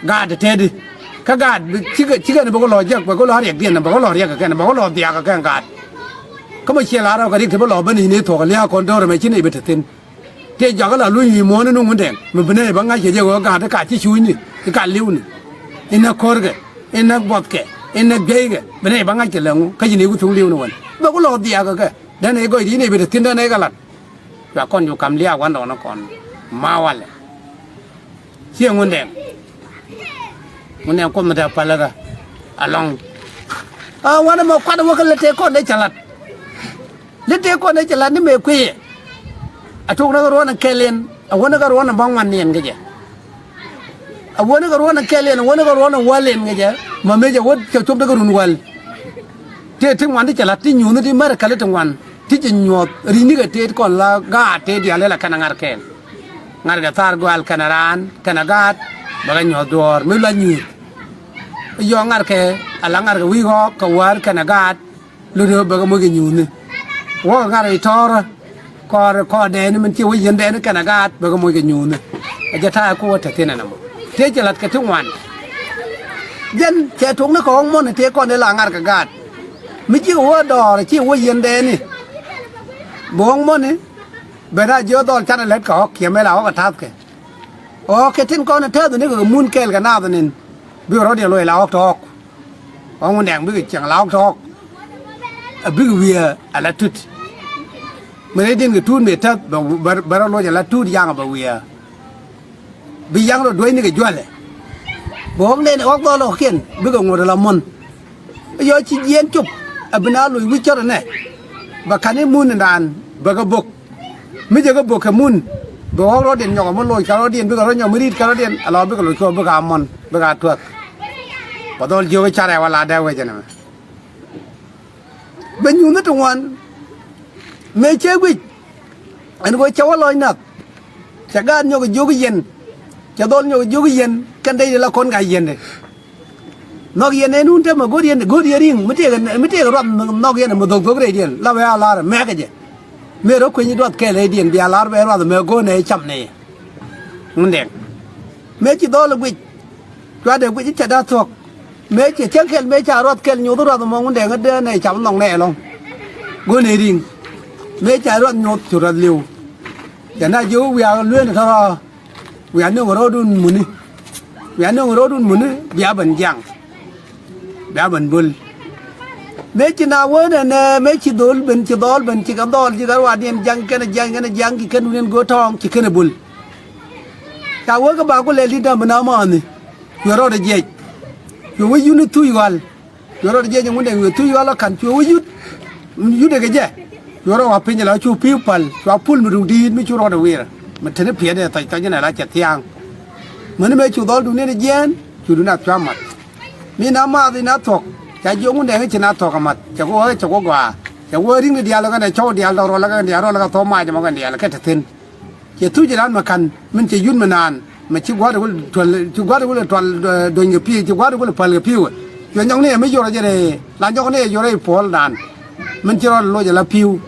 Gaat tëëdi kä gaat bi cikɛ cikɛ ni bä kä lɔ jek bä kä lɔ riɛk diɛn bä kä lɔ riɛk kɛ kɛn bä kä lɔ dhiak kɛ kɛn gaat. Kä mɛ ciɛ la rɔ kɛ riɛk ti bä lɔ bä ni ni thuɔk lia̱a̱ kɔn do̱r mɛ ci ni bi te thi̱n. Tëë jɔak kä la luny wi̱i̱ muɔ̱ɔ̱n ni nuŋ dɛŋ mɛ bi ni bä ŋa̱c kɛ jek ɣöö gaat ti ka ci cuucni ti ka li̱wni. Inɛ ko̱rkɛ inɛ buɔthkɛ inɛ gueykɛ bi ni bä ŋa̱c kɛ lɛ ŋu kä ci ni ku thuŋ li̱wni wän bä ku lɔ dhiak kɛ kɛ. Dɛn i̱ gɔc di ni bi te thi̱n dɛn i̱ kɛ lat. Cua kɔn cu kam liaak wan dɔɔn kɔn ma walɛ. Ciɛ ŋundɛŋ ŋundɛŋ kuoth mi te pälikä alɔŋ. A wan ɛmɔ kuat wä kä lɛ tëë kɔn dee cɛ lat. Lɛ tëë kɔn dee cɛ lat ni mëë kui̱ yɛ. A tok ni kä ruɔ̱n ɛ kɛl in a wä ni kä ruɔ̱n ɛ bä ŋuan niɛn kä jɛ. A wä ni kä ruɔ̱n ɛ kɛl in a wä ni kä ruɔ̱n ɛ wäl in kä jɛ. Ma mëë cɛ wä cɛ cop ni kä run wäl. Tëë ti ŋuan ti cɛ lat ti nyuuth ni ti mɛr ɛ kɛl ti ŋuan. Ti ci nyuɔth ri̱cnikɛ tëët kɔn la gaat tëë diaal la kɛn a ŋa̱r kɛɛl. Ŋa̱rkɛ thaar gɔal kɛnɛ raan kɛnɛ gaat bɛ kɛ nyuɔth duɔ̱ɔ̱r mi luac nyuuth. Yɔ̱ɔ̱ŋ ŋa̱rkɛ ala ŋa̱rkɛ wi̱i̱ ɣɔ̱ɔ̱k kɛ wäär kɛnɛ gaat. Lotdɛ bɛ kɛ moc kɛ nyuuthni. Wäkɛ ŋa̱rkɛ i̱ tɔ̱ɔ̱rä kɔɔr kɔɔrdɛɛni min ci wä yiendɛɛni kɛnɛ gaat bɛ kɛ moc kɛ nyuuthni. Ɛ jɛ ta̱a̱ ku wä te thi̱n ɛn ɛmɔ tëë ci la̱t kɛ ti ŋuan. Jɛn cɛ tuɔ̱kni kɛ ɣɔ̱ŋ mɔni tëë kɔn i̱ la ŋa̱rkɛ gaat. Mi cikɛ wä dɔɔr ci wä yiendɛɛni. Bi ɣɔ̱ŋ mɔni ben a jiök dhɔl canɛ lät kɛ ɣɔ̱k kiɛ mëë la ɣɔ̱k ɛ ta̱thkɛ. Ɣɔ̱k kɛ tin kɔn ɛ tɛth ni kɛ mun kɛɛl kɛ naath nin. Bikɛ rɔ̱t yɛ loc la ɣɔ̱k tɔ̱ɔ̱k. Ɣɔ̱k ŋun dɛŋ bikɛ cieŋ la ɣɔ̱k tɔ̱ɔ̱k. A bikɛ wiee a la tut. Mëë rɛy di̱n kɛ tuut mëë tɛth bɛ bɛ rɔ loc a la tuut yaŋ a bɛ wiee. Bi yaŋ rɔ duäcni kɛ juälɛ. Bi ɣɔ̱k nɛn ɣɔ̱k dhɔl ɣɔ̱kiɛn bikɛ ŋot ala muɔ̱n. Yɔ ci jiɛɛn cop a bi na loc wi̱c cɔt ɛnɛ. Bɛ ka̱n i̱ mun in raan bɛ kɛ bök. Mi jɛ kɛ bök kɛ mun bɛ ɣɔ̱k rɔ̱diɛn nyɔk ɛmɛ loc kɛ rɔ̱diɛn bikɛ rɔ̱ nyɔk mi ri̱t kɛ rɔ̱diɛn ala bikɛ loc kɛ bikɛ a muɔ̱n bikɛ a tuäk. Bɛ dhɔl jiök i̱ carɛ wala dee wecɛ nɛmɛ. Bɛ nyuuthni ti ŋuan mëë cɛ guic. Ɛn ɣöö cɛ wä lɔc nath. Cɛ gaat nyɔk jiök yɛn. Cɛ dhɔl nyɔk jiök yɛn kɛn dee la kɔn ka yɛn dee. Nhɔk yɛn ɛn wun temɛ go̱o̱r yɛn go̱o̱r yɛn ri̱ŋ mi tëëk mi tëëk ruath nhɔk yɛn mi dhok dhok rɛydiɛn la bɛ a lar mɛɛkɛ jɛ. Mëë rɔ kueny duath kɛɛl rɛydiɛn bia lar bɛ ruath mɛ go̱o̱r nɛ cam nɛ yɛ. Ŋundɛŋ mëë ci dhɔl guic. Cuatdɛ guic cɛ da̱ thuɔ̱k. Mëë cɛ cäŋ kɛl mëë ca ruath kɛl nyoth ruath mɔ ŋundɛ ŋädɛ nɛ cam nhɔk nɛ ɛlɔ̱ŋ. Go̱n ɛ ri̱ŋ mëë ca ruath nyoth cu ruath li̱w. Cɛ na jiök wiaa lueeni tɔ̱rɔ̱. Wiaa nöŋ rɔɔdun muni. Wiaa nöŋ rɔɔdun muni bia ben jiaŋ. Bia ben böl. Mëë ci na wee nɛnɛ mëë ci dhol ben ci dhɔl ben ci kɛ dhɔl ci kɛ ruaadiɛn jiaŋ kɛnɛ jiaŋ kɛnɛ jiaŋ ci kɛn wunɛn go̱o̱r tɔ̱ɔ̱ŋ ci kɛnɛ böl. Ca wee kä ba ku lɛl di̱t däm bi na mɔɔni. Cuɛ rɔɔdɛ jiɛc. Cuɛ wee yuni thuc ɣɔal. Cuɛ rɔɔdɛ jiɛc ŋun dɛŋ cuɛ thuc ɣɔal ɔ ka̱n cuɛ wee yut. Yutdɛ kɛ jɛ. Cuɛ rɔɔdɛ wa piny la cu pi̱i̱ päl cua pul mi ruk di̱i̱t mi cu rɔɔdɛ wi̱i̱rä. Mi teni piɛtdɛ thɔc thɔc inɛ la cɛ thia̱a̱ŋ. Mäni mëë cu dhɔl duŋ niɛn jiɛɛn cu duŋ a cua math. Mi na math in a thuɔ̱k ca jiök ŋun dɛŋ i̱ ci na thuɔ̱k a math cɛ ku ɣä cɛ ku gɔaa. Cɛ wee ri̱ŋni diaal ɔ kɛn dɛ cɔw diaal dɔk rɔl ɔ kɛn diaal rɔl ɔ kɛ thuɔ̱k mac ɛmɔ kɛn diaal kɛ te thi̱n. Cɛ thuc raan mɛ ka̱n min cɛ yut mɛ naan mɛ ci gua̱a̱r wul tual, ci gua̱a̱r wul tual, eh, dony kɛ pi̱i̱, ci gua̱a̱r wul päl kɛ pi̱i̱ wä. Cuɛ nyɔk ni ɛ mi yuɔr jɛ rɛy la nyɔk ni ɛ yuɔr rɛy puɔl naan min ci rɔɔd loc ala pi̱i̱w.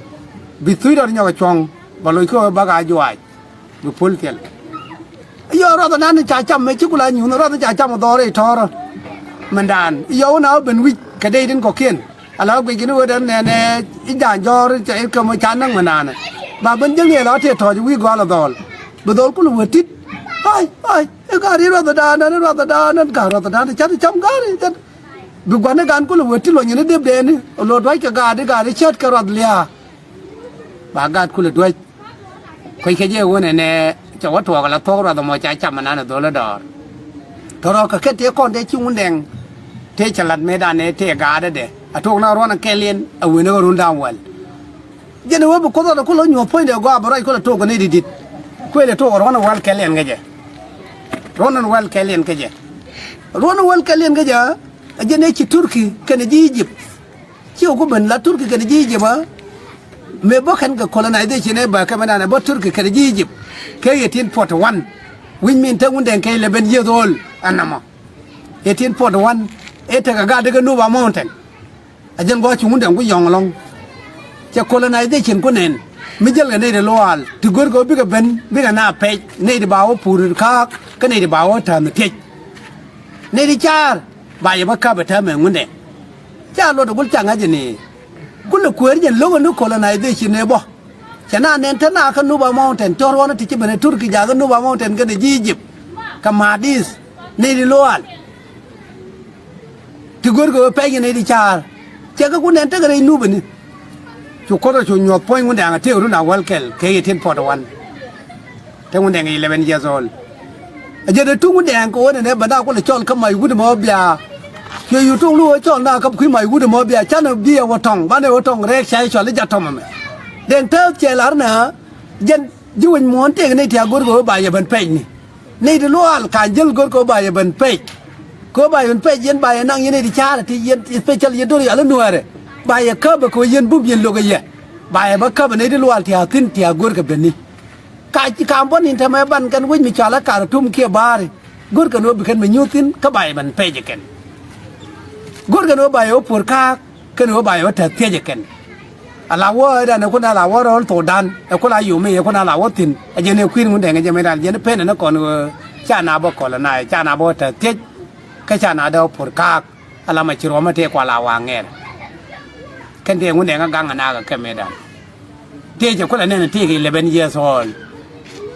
Bi thuc rɔɔd nyɔk ɛ cuɔ̱ŋ bɛ loc kä bak a juaac. Bi puɔl thil. Yɔ ruath dan ca cam mɛ ci ku la nyuun ruath ca cam dhɔr i̱ tɔɔrä. Mɛn dan yɔ wä na wä ben wi̱c kɛ dee itin kɔkiɛn. Ala wä guic kini wä dan nɛnɛ i̱ ja̱a̱n jɔɔr i̱ kɛ mɔ ca näk mɛn dan. Ba ben jäŋ yɛ la wä tëë tɔɔc wi̱i̱ gɔal dhɔl. Bi dhɔl kul wä tit. Ai, ai, i̱ gaari ruath dan dan ruath dan dan gaari ruath dan ca ti cam gaari dan. Bi gua̱n i̱ gan kul wä tit lɔ nyin i̱ dep dɛɛni. Lɔ duac kɛ gaari gaari cät kɛ ruath liaa. Ba gaat kulɛ duäc. Kuec kɛ jɛ wen ɛnɛ cɛ wä tuɔɔk ala thuɔk ruath ɛmɔ ca cam ɛnan ɛ dhol ɛ dɔɔr. Tɔrɔ kɛ kɛ tëë kɔn tëë ci Wundɛŋ. Tëë cɛ lat mëëdan ɛ tëë gaatdɛ dɛ a tuɔɔk na ruɔn ɛ kɛl yɛn ɛ wen ɛ ɣä run da̱a̱m wäl. Jɛn ɛ wee bi kuoth rɔt ɛ kulɛ nyuɔ̱th puɔ̱nydɛ gɔaa bɛ ruac kulɛ tuɔɔk kɛ nɛy di̱t. Kuël ɛ tuɔɔk ruɔn ɛ wäl kɛl yɛn kɛ jɛ. Ruɔn ɛ wäl kɛl yɛn kɛ jɛ. Ruɔn ɛ wäl kɛl yɛn kɛ jɛ. Ɛ jɛn ɛ ci Turki kɛnɛ ji̱ Egypt. Ci wä ku ben la Turki kɛnɛ ji̱ Egypt ɛ. Mëë bä kɛn kɛ colonization ɛ bä kɛ mɛ nanɛ bä Turki kɛnɛ ji̱ Egypt kɛ eighteen forty one. Wi̱c min te Wundɛŋ kɛ eleven years old. Ɛn nɔmɔ eighteen forty one ɛ tekɛ gat dikɛ Nuba Mountain. A jɛn gɔaa ci Wundɛŋ ku yɔ̱ŋ ɛlɔ̱ŋ. Cɛ colonization ku nɛn mi jäl kɛ nɛy ti luaal ti go̱rkɛ wä bikɛ ben bikɛ na pɛc nɛy ti ba wä pur kaak kä nɛy ti ba wä täm thiec. Nɛy ti caar ba yɛ bä käp ɛ täämɛ Wundɛŋ. Ca luɔt ɛ gul ca ŋa̱c ɛ ni kulɛ kueer jɛn lo̱k ɛ ni colonization ɛ bä. Cɛ na nɛn te na kä Nuba Mountain cɔr ruɔn ti ci ben ɛ Turki jakä Nuba Mountain kɛnɛ ji̱ Egypt. Kɛ Mahdis nɛy ti luaal. Ti go̱rkɛ wä pɛc kɛ nɛy ti caar. Cɛ kɛ ku nɛn tekɛ rɛy Nuba ni. Cu kuoth rɔ cu nyuɔ̱th puɔ̱ny Wundɛŋ a tëëk run a wäl kɛl kɛ eighteen forty one. Te Wundɛŋ eleven years old. A jɛn ɛ tuŋ Wundɛŋ kɛ ɣöö nɛnɛ bɛ na kulɛ cɔl kä mac wut ɛmɔ bia. Cuɛ yu tuŋ lu ɣöö cɔl na kä kui̱ mac wut ɛmɔ bia canɛ bi ɛ wä tɔŋ banɛ wä tɔŋ rɛɛk ca i̱ cɔl i̱ jat tɔm ɛmɛ. Dɛŋ tääth cɛ lar nɛ jɛn ji̱ wec muɔ̱ɔ̱n tëëk nɛy ti a go̱rkɛ ɣöö ba yɛ ben pɛc ni. Nɛy ti luaal ka̱n jäl go̱rkɛ ɣöö ba yɛ ben pɛc. Kɛ ɣöö ba yɛ ben pɛc yɛn ba yɛ naŋ yɛn nɛy ti ca̱a̱r ti yɛn special yɛn do̱r yal i̱ nuäärɛ. Ba yɛ käp ɛ kɛ ɣöö yɛn bum yɛn lo̱k ɛ yɛ. Ba yɛ bä käp ɛ nɛy ti luaal ti a thi̱n ti a go̱rkɛ ben ni. Ka ci ka̱a̱m bä ni̱n tɛmɛ ban kɛn wec mi cɔal ɛ Kartum kiɛ Baari. Go̱rkɛn ɣöö bi kɛn mi nyuuth thi̱n kä ba yɛ ben pɛc ɛ kɛn. Go̱rkɛn ɣöö ba yɛ wä puɔ̱r ka̱a̱k kɛn ɣöö ba yɛ wä täth thiec ɛ kɛn. Ala wä ɛ dan ɛ kun ala wä rɔɔl thokdan ɛ kun a yom i̱ ɛ kun ala wä thi̱n ɛ jɛn ɛ kui̱n Wundɛŋ ɛ jɛ mëë dan jɛn pen ɛ ni kɔn ɣöö ca na bä kɔl ɛ na ca na bä wä täth thiec. Kä ca na dee wä puɔ̱r ka̱a̱k. Ala ma ci ruɔ̱mä tëë kual a waŋ ŋɛɛr. Kɛn tëë Wundɛŋ a gaŋ a naak a kɛ mëëdan. Tëë cɛ kulɛ nɛn a tëëk eleven years old.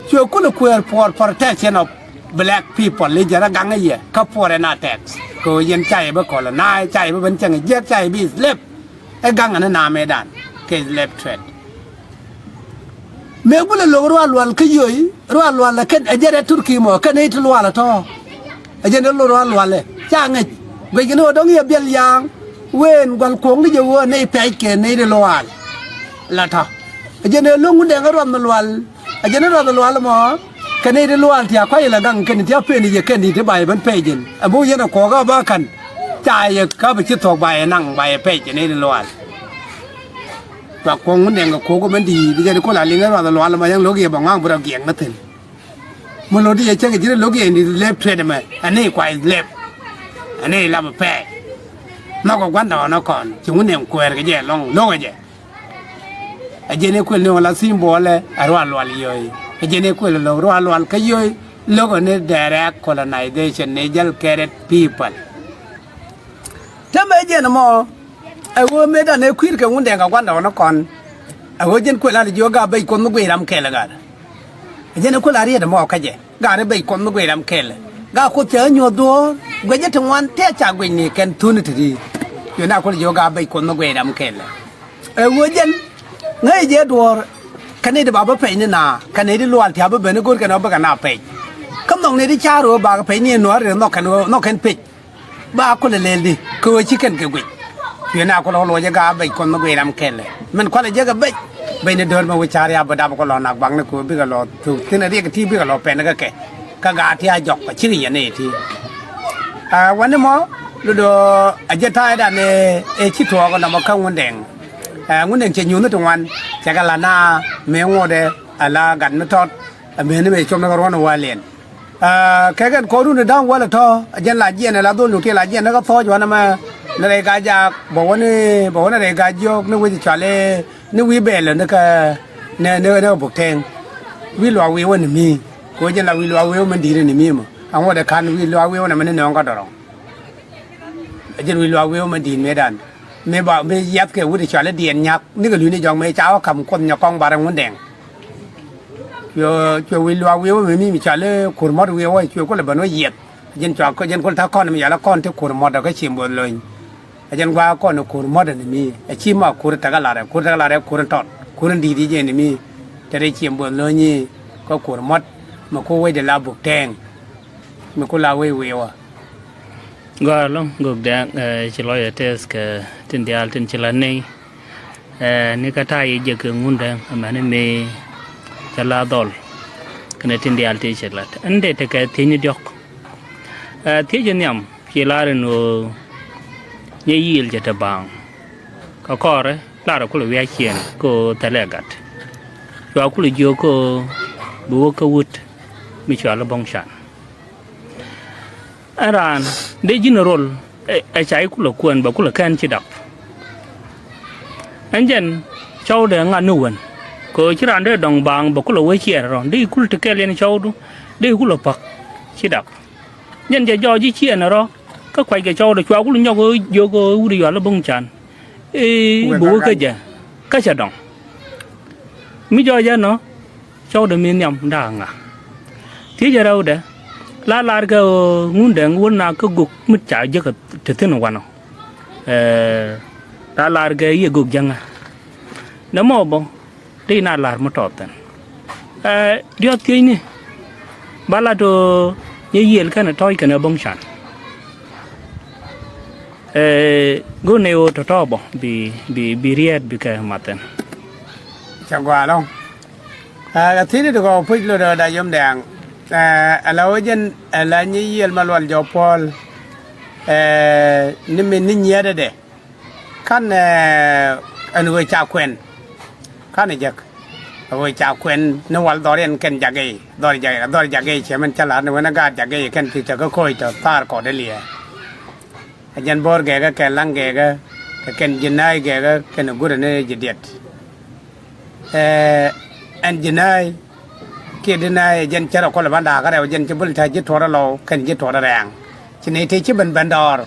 Cuɛ kulɛ kueer for protection of black people i̱ jɛn a gaŋ a yɛ kä puɔr ɛn a tax. Kɛ ɣöö yɛn ca yɛ bi colonize ca yɛ bi ben cäŋ jiɛt ca yɛ bi slave. Ɛ gaŋ a ni na mëëdan kɛ slave trade. Mëë gulɛ lo̱k ruaal lual kä yio̱y ruaal lual ɛ kɛn ɛ jɛn ɛ Turki mɔ kɛn ɛ ti lual ɛ tɔ̱. Ɛ jɛn ɛ lo̱k ruaal lual ɛ ca ŋäc guic kɛ ni ɣöö dɔ̱ŋ yɛ biɛl ya̱a̱ŋ. Wëën gua̱l kuɔ̱ŋ ni jɛ ɣöö ɛ nɛy pɛc kɛ nɛy ti lual. La tɔ̱ ɛ jɛn ɛ lo̱ŋ Wundɛŋ ɛ ruath mi lual. Ɛ jɛn ɛ ruath mi lual mɔ kɛ nɛy ti lual ti a kua̱c ilɛ gaŋ kɛn ti a pen i̱ yɛ kɛn i̱ ti ba yɛ ben pɛc jɛn ɛ bi wä yɛn ɛ kuɔ̱ɔ̱k ɛ bä ka̱n. Ca yɛ käp ɛ ci thuɔ̱k ba yɛ naŋ ba yɛ pɛc kɛ nɛy ti lual. Cua kuɔ̱ŋ Wundɛŋ kɛ ko̱o̱k mɛn di̱i̱t jɛn i̱ kol a liŋ ɛ ruath ɛ lual ɛmɔ yɛn lo̱k yɛ bɛ ŋɔaŋ bi rɔ giɛŋ ni thi̱n. Mi lo̱k di yɛ cäŋ ji̱n ɛ lo̱k yɛ ni lɛp tuet ɛmɛ ɛ ni kua lɛp. Ɛ ni lap ɛ pɛɛ. Nhɔk ɛ gua̱ndɔɔŋ ɛ kɔn ci Wundɛŋ kuɛɛr kɛ jɛ ɛlɔ̱ŋ lo̱k ɛ jɛ. Ɛ jɛn ɛ kuël ni ɣän la thi̱i̱m buɔlɛ ɛ ruaal lual yio̱o̱y. Ɛ jɛn ɛ kuël lo̱k ruaal lual kä yio̱o̱y lo̱k ɛ ni direct colonization ni jäl carried people. Tämɛ jɛn ɛmɔ. Ɛ ɣöö mëëdan ɛ kui̱r kɛ Wundɛŋ kɛ gua̱ndɔɔŋ ni kɔn. Ɛ ɣöö jɛn kuël an jiök gaat bec Kuoth mi guic ram kɛl ɛ gaat. Ɛ jɛn ɛ kuël a riet ɛmɔ kä jɛ gaat ɛ bec Kuoth mi guic ram kɛl ɛ. Gaat Kuoth cɛ ɣä nyuɔ̱th duɔ̱ɔ̱r guic jɛ ti ŋuan tëë ca guic ni kɛn thun ti ri. Yöna kuël jiök gaat bec Kuoth mi guic ram kɛl ɛ. Ɛ ɣöö jɛn ŋäc jɛ duɔ̱ɔ̱r kɛ nɛy ti ba bä pɛc ni na kɛ nɛy ti lual ti a bä ben i̱ go̱o̱r kɛn ɔ bä kɛ na pɛc. Kä nhɔk nɛy ti ca̱a̱r ɣöö bakɛ pɛc ni ɛn nuäär rɛy nhɔk kɛn ɣöö nhɔk kɛn pec. Ba kulɛ lɛl di kɛ ɣöö ci kɛn kɛ guic. Cuɛ na kulɛ ɣä luɔcɛ gaat bec Kuɔth mi guic ram kɛlɛ min kualɛ jɛ kɛ bec. Bec ni döör mɛ wec ca̱r ya bä dap kɛ lɔ nak bak ni kɛ ɣöö bikɛ lɔ thuk thi̱n a riɛk ti bikɛ lɔ pɛn kä kɛ. Kä gaat ti a jɔk a cikɛ yɛn ni ti. Ɛ wani mɔ lodɔ a jɛ ta̱a̱ dan ɛ ci tuɔɔk nɔmɔ kä Wundɛŋ. Ɛ Wundɛŋ cɛ nyuuth ni ti ŋuan cɛ kɛ la na mëë ŋuɔtdɛ a la gat mi tɔt. Ɛ mëë ni mëë com ni kɛ ruɔ̱n ɛ wal yɛn. Aa, kɛ kɛn kɔɔrun ɛ da̱ŋ wäl ɛ tɔ̱, ɛ jɛn la jiɛn ɛ la dhol nu kiɛ la jiɛn ni kɛ thɔɔc wanɛ mɛ, ni rɛy ka jaak, bɛ wä ni, bɛ wä ni rɛy ka jiök, ni wec cual i̱, ni wi̱i̱ bɛɛl ni kɛ, ni, ni, ni kɛ buk tɛŋ. Wi̱i̱ luaak wi̱i̱ wä ni mi, kɛ wec jɛn la wi̱i̱ luaak wi̱i̱ wä mɛ di̱i̱t ni mi mɔ. Aŋuɔ̱t ɛ ka̱n wi̱i̱ luaak wi̱i̱ wä ni mɛ ni nɔ̱ɔ̱ŋ kä dɔ̱rɔ̱ŋ. Ɛ jɛn wi̱i̱ luaak wi̱i̱ wä mɛ di̱i̱t mëëdan. Mëë ba, mëë yiath kɛ wut ɛ cual i̱ diɛn nyak, ni kɛ lui̱ni jɔk mëë ca wä ka̱m kuɔth nyɔk kɔŋ barɛ ŋun dɛŋ. Cuɛ, cuɛ wi̱i̱ luaak wi̱i̱ wä mi mi, mi cɔal i̱ Kur Mɔt wi̱i̱ wä, cuɛ kulɛ ben wä yiɛth. Jɛn cua, jɛn kul ta̱ kɔn mi yɔal i̱ kɔn ti Kur Mɔt kä Ciem Both Lony. Ɛ jɛn gua̱a̱ kɔn i̱ Kur Mɔt ni mi. Ɛ ci ma Kur Tɛk Lar, Kur Tɛk Lar, Kur Tɔt, Kur in di̱i̱t i̱ jɛn ni mi. Te rɛy Ciem Both Lony i̱ kä Kur Mɔt, mi ku wecdɛ la buk tɛɛŋ. Mi ku la wec wi̱i̱ wä. Gɔaa ɛlɔ̱ŋ Gök Dɛŋ, ɛ, ci lɔcdä tɛth kɛ tin diaal tin ci la nɛy. Ɛ, ni kä ta̱a̱ yɛ jek kɛ Ŋundɛŋ, amäni mëë cä la dhɔl kɛnɛ tin diaal ti cɛ lat. Ɛn dee tekɛ thiecni diɔ̱k. Ɛ, thiecɛ nhiam, ci lar ɛn ɣöö Nyayiël cɛ te baaŋ. Kä kɔrɛ, larɛ kulɛ wi̱i̱ a ciɛn kɛ ɣöö thilɛ gat. Cua kulɛ jiök kɛ ɣöö bi wä kä wut mi cɔal i̱ Bo̱ŋ Can. Ɛn raan dee ji̱n rol, ɛ, ɛ ca i̱ kulɛ kuɛn, bɛ kulɛ kɛn ci dap. Ɛn jɛn cɔwdɛ ŋa̱t ni wen. Kɛ ɣöö ci raan dee dɔ̱ŋ baaŋ, bɛ kulɛ wee ciɛɛr rɔ. Dee i̱ kul ti kɛl yɛn cɔwdu, dee i̱ kulɛ pa̱k ci dap. Jɛn jɛ jɔɔc i̱ ciɛɛn rɔ, kä kuackɛ cɔwdɛ cua kul nyɔk ɣöö jiök ɣöö wut i̱ yual i̱ Bo̱ŋ Can. I̱ bi wä kä jɛ, kä cɛ dɔ̱ŋ. Mi jɔɔc ɛnɔ, cɔwdɛ mi nhiam da̱a̱ ŋa. Thiecɛ rɛwdɛ, la lar kɛ ɣöö Ŋundɛŋ wä na kä Gök mi ca jek te thi̱n wanɔ. Ɛ, la lar kɛ Yiëë Gök jäŋä. Nɛmɔ bä, ti na lar mi tɔɔth thi̱n. Ɛ, diɔ̱k thiecni, ba lat ɣöö Nyayiël kɛnɛ Tɔ̱ɔ̱c kɛnɛ Bo̱ŋ Can. Ɛ, go̱o̱r nɛy ɣöö tɔ̱tɔ̱ bä bi, bi, bi riɛt bikɛ math thi̱n. Cɛ gɔaa ɛlɔ̱ŋ. Ɛ, kɛ thiecni ti kɔ puc lot ɛ da yom dɛŋ. Ɛ, ala ɣöö jɛn, ala Nyayiël Malual Jɔk Puɔl. Ɛ, ni min ni nyiɛɛtdɛ. Ka̱n, ɛ, ɛn ɣöö ca kuɛn. Ka̱n ɛ jek. Ɣöö ca kuɛn ni wal dhɔriɛn kɛn Jagɛy. Dhɔr Jagɛy, dhɔr Jagɛy cɛ min cä la̱r ni wen ɛ gaat Jagɛy kɛn ti te kä koc tɔ thaar kɔt ɛ liɛɛ. Ɛ jɛn Bo̱o̱r Gɛɛkä kɛ Laŋ Gɛɛkä, kɛ kɛn Ji̱n Na̱a̱c Gɛɛkä, kɛn Gurɛ ni Ji̱ Diɛt. Ɛ, ɛn Ji̱ Na̱a̱c, kiɛ Di̱ Na̱a̱c, ɛ jɛn cärɛ kɔlɛ ban da̱a̱kä rɛw, ɛ jɛn ci bul ta̱ Ji̱ Tuɔ̱ɔ̱r Alɔw, kɛn Ji̱ Tuɔ̱ɔ̱r Rɛɛŋ. Ci nɛy tëë ci ben ben dɔɔr.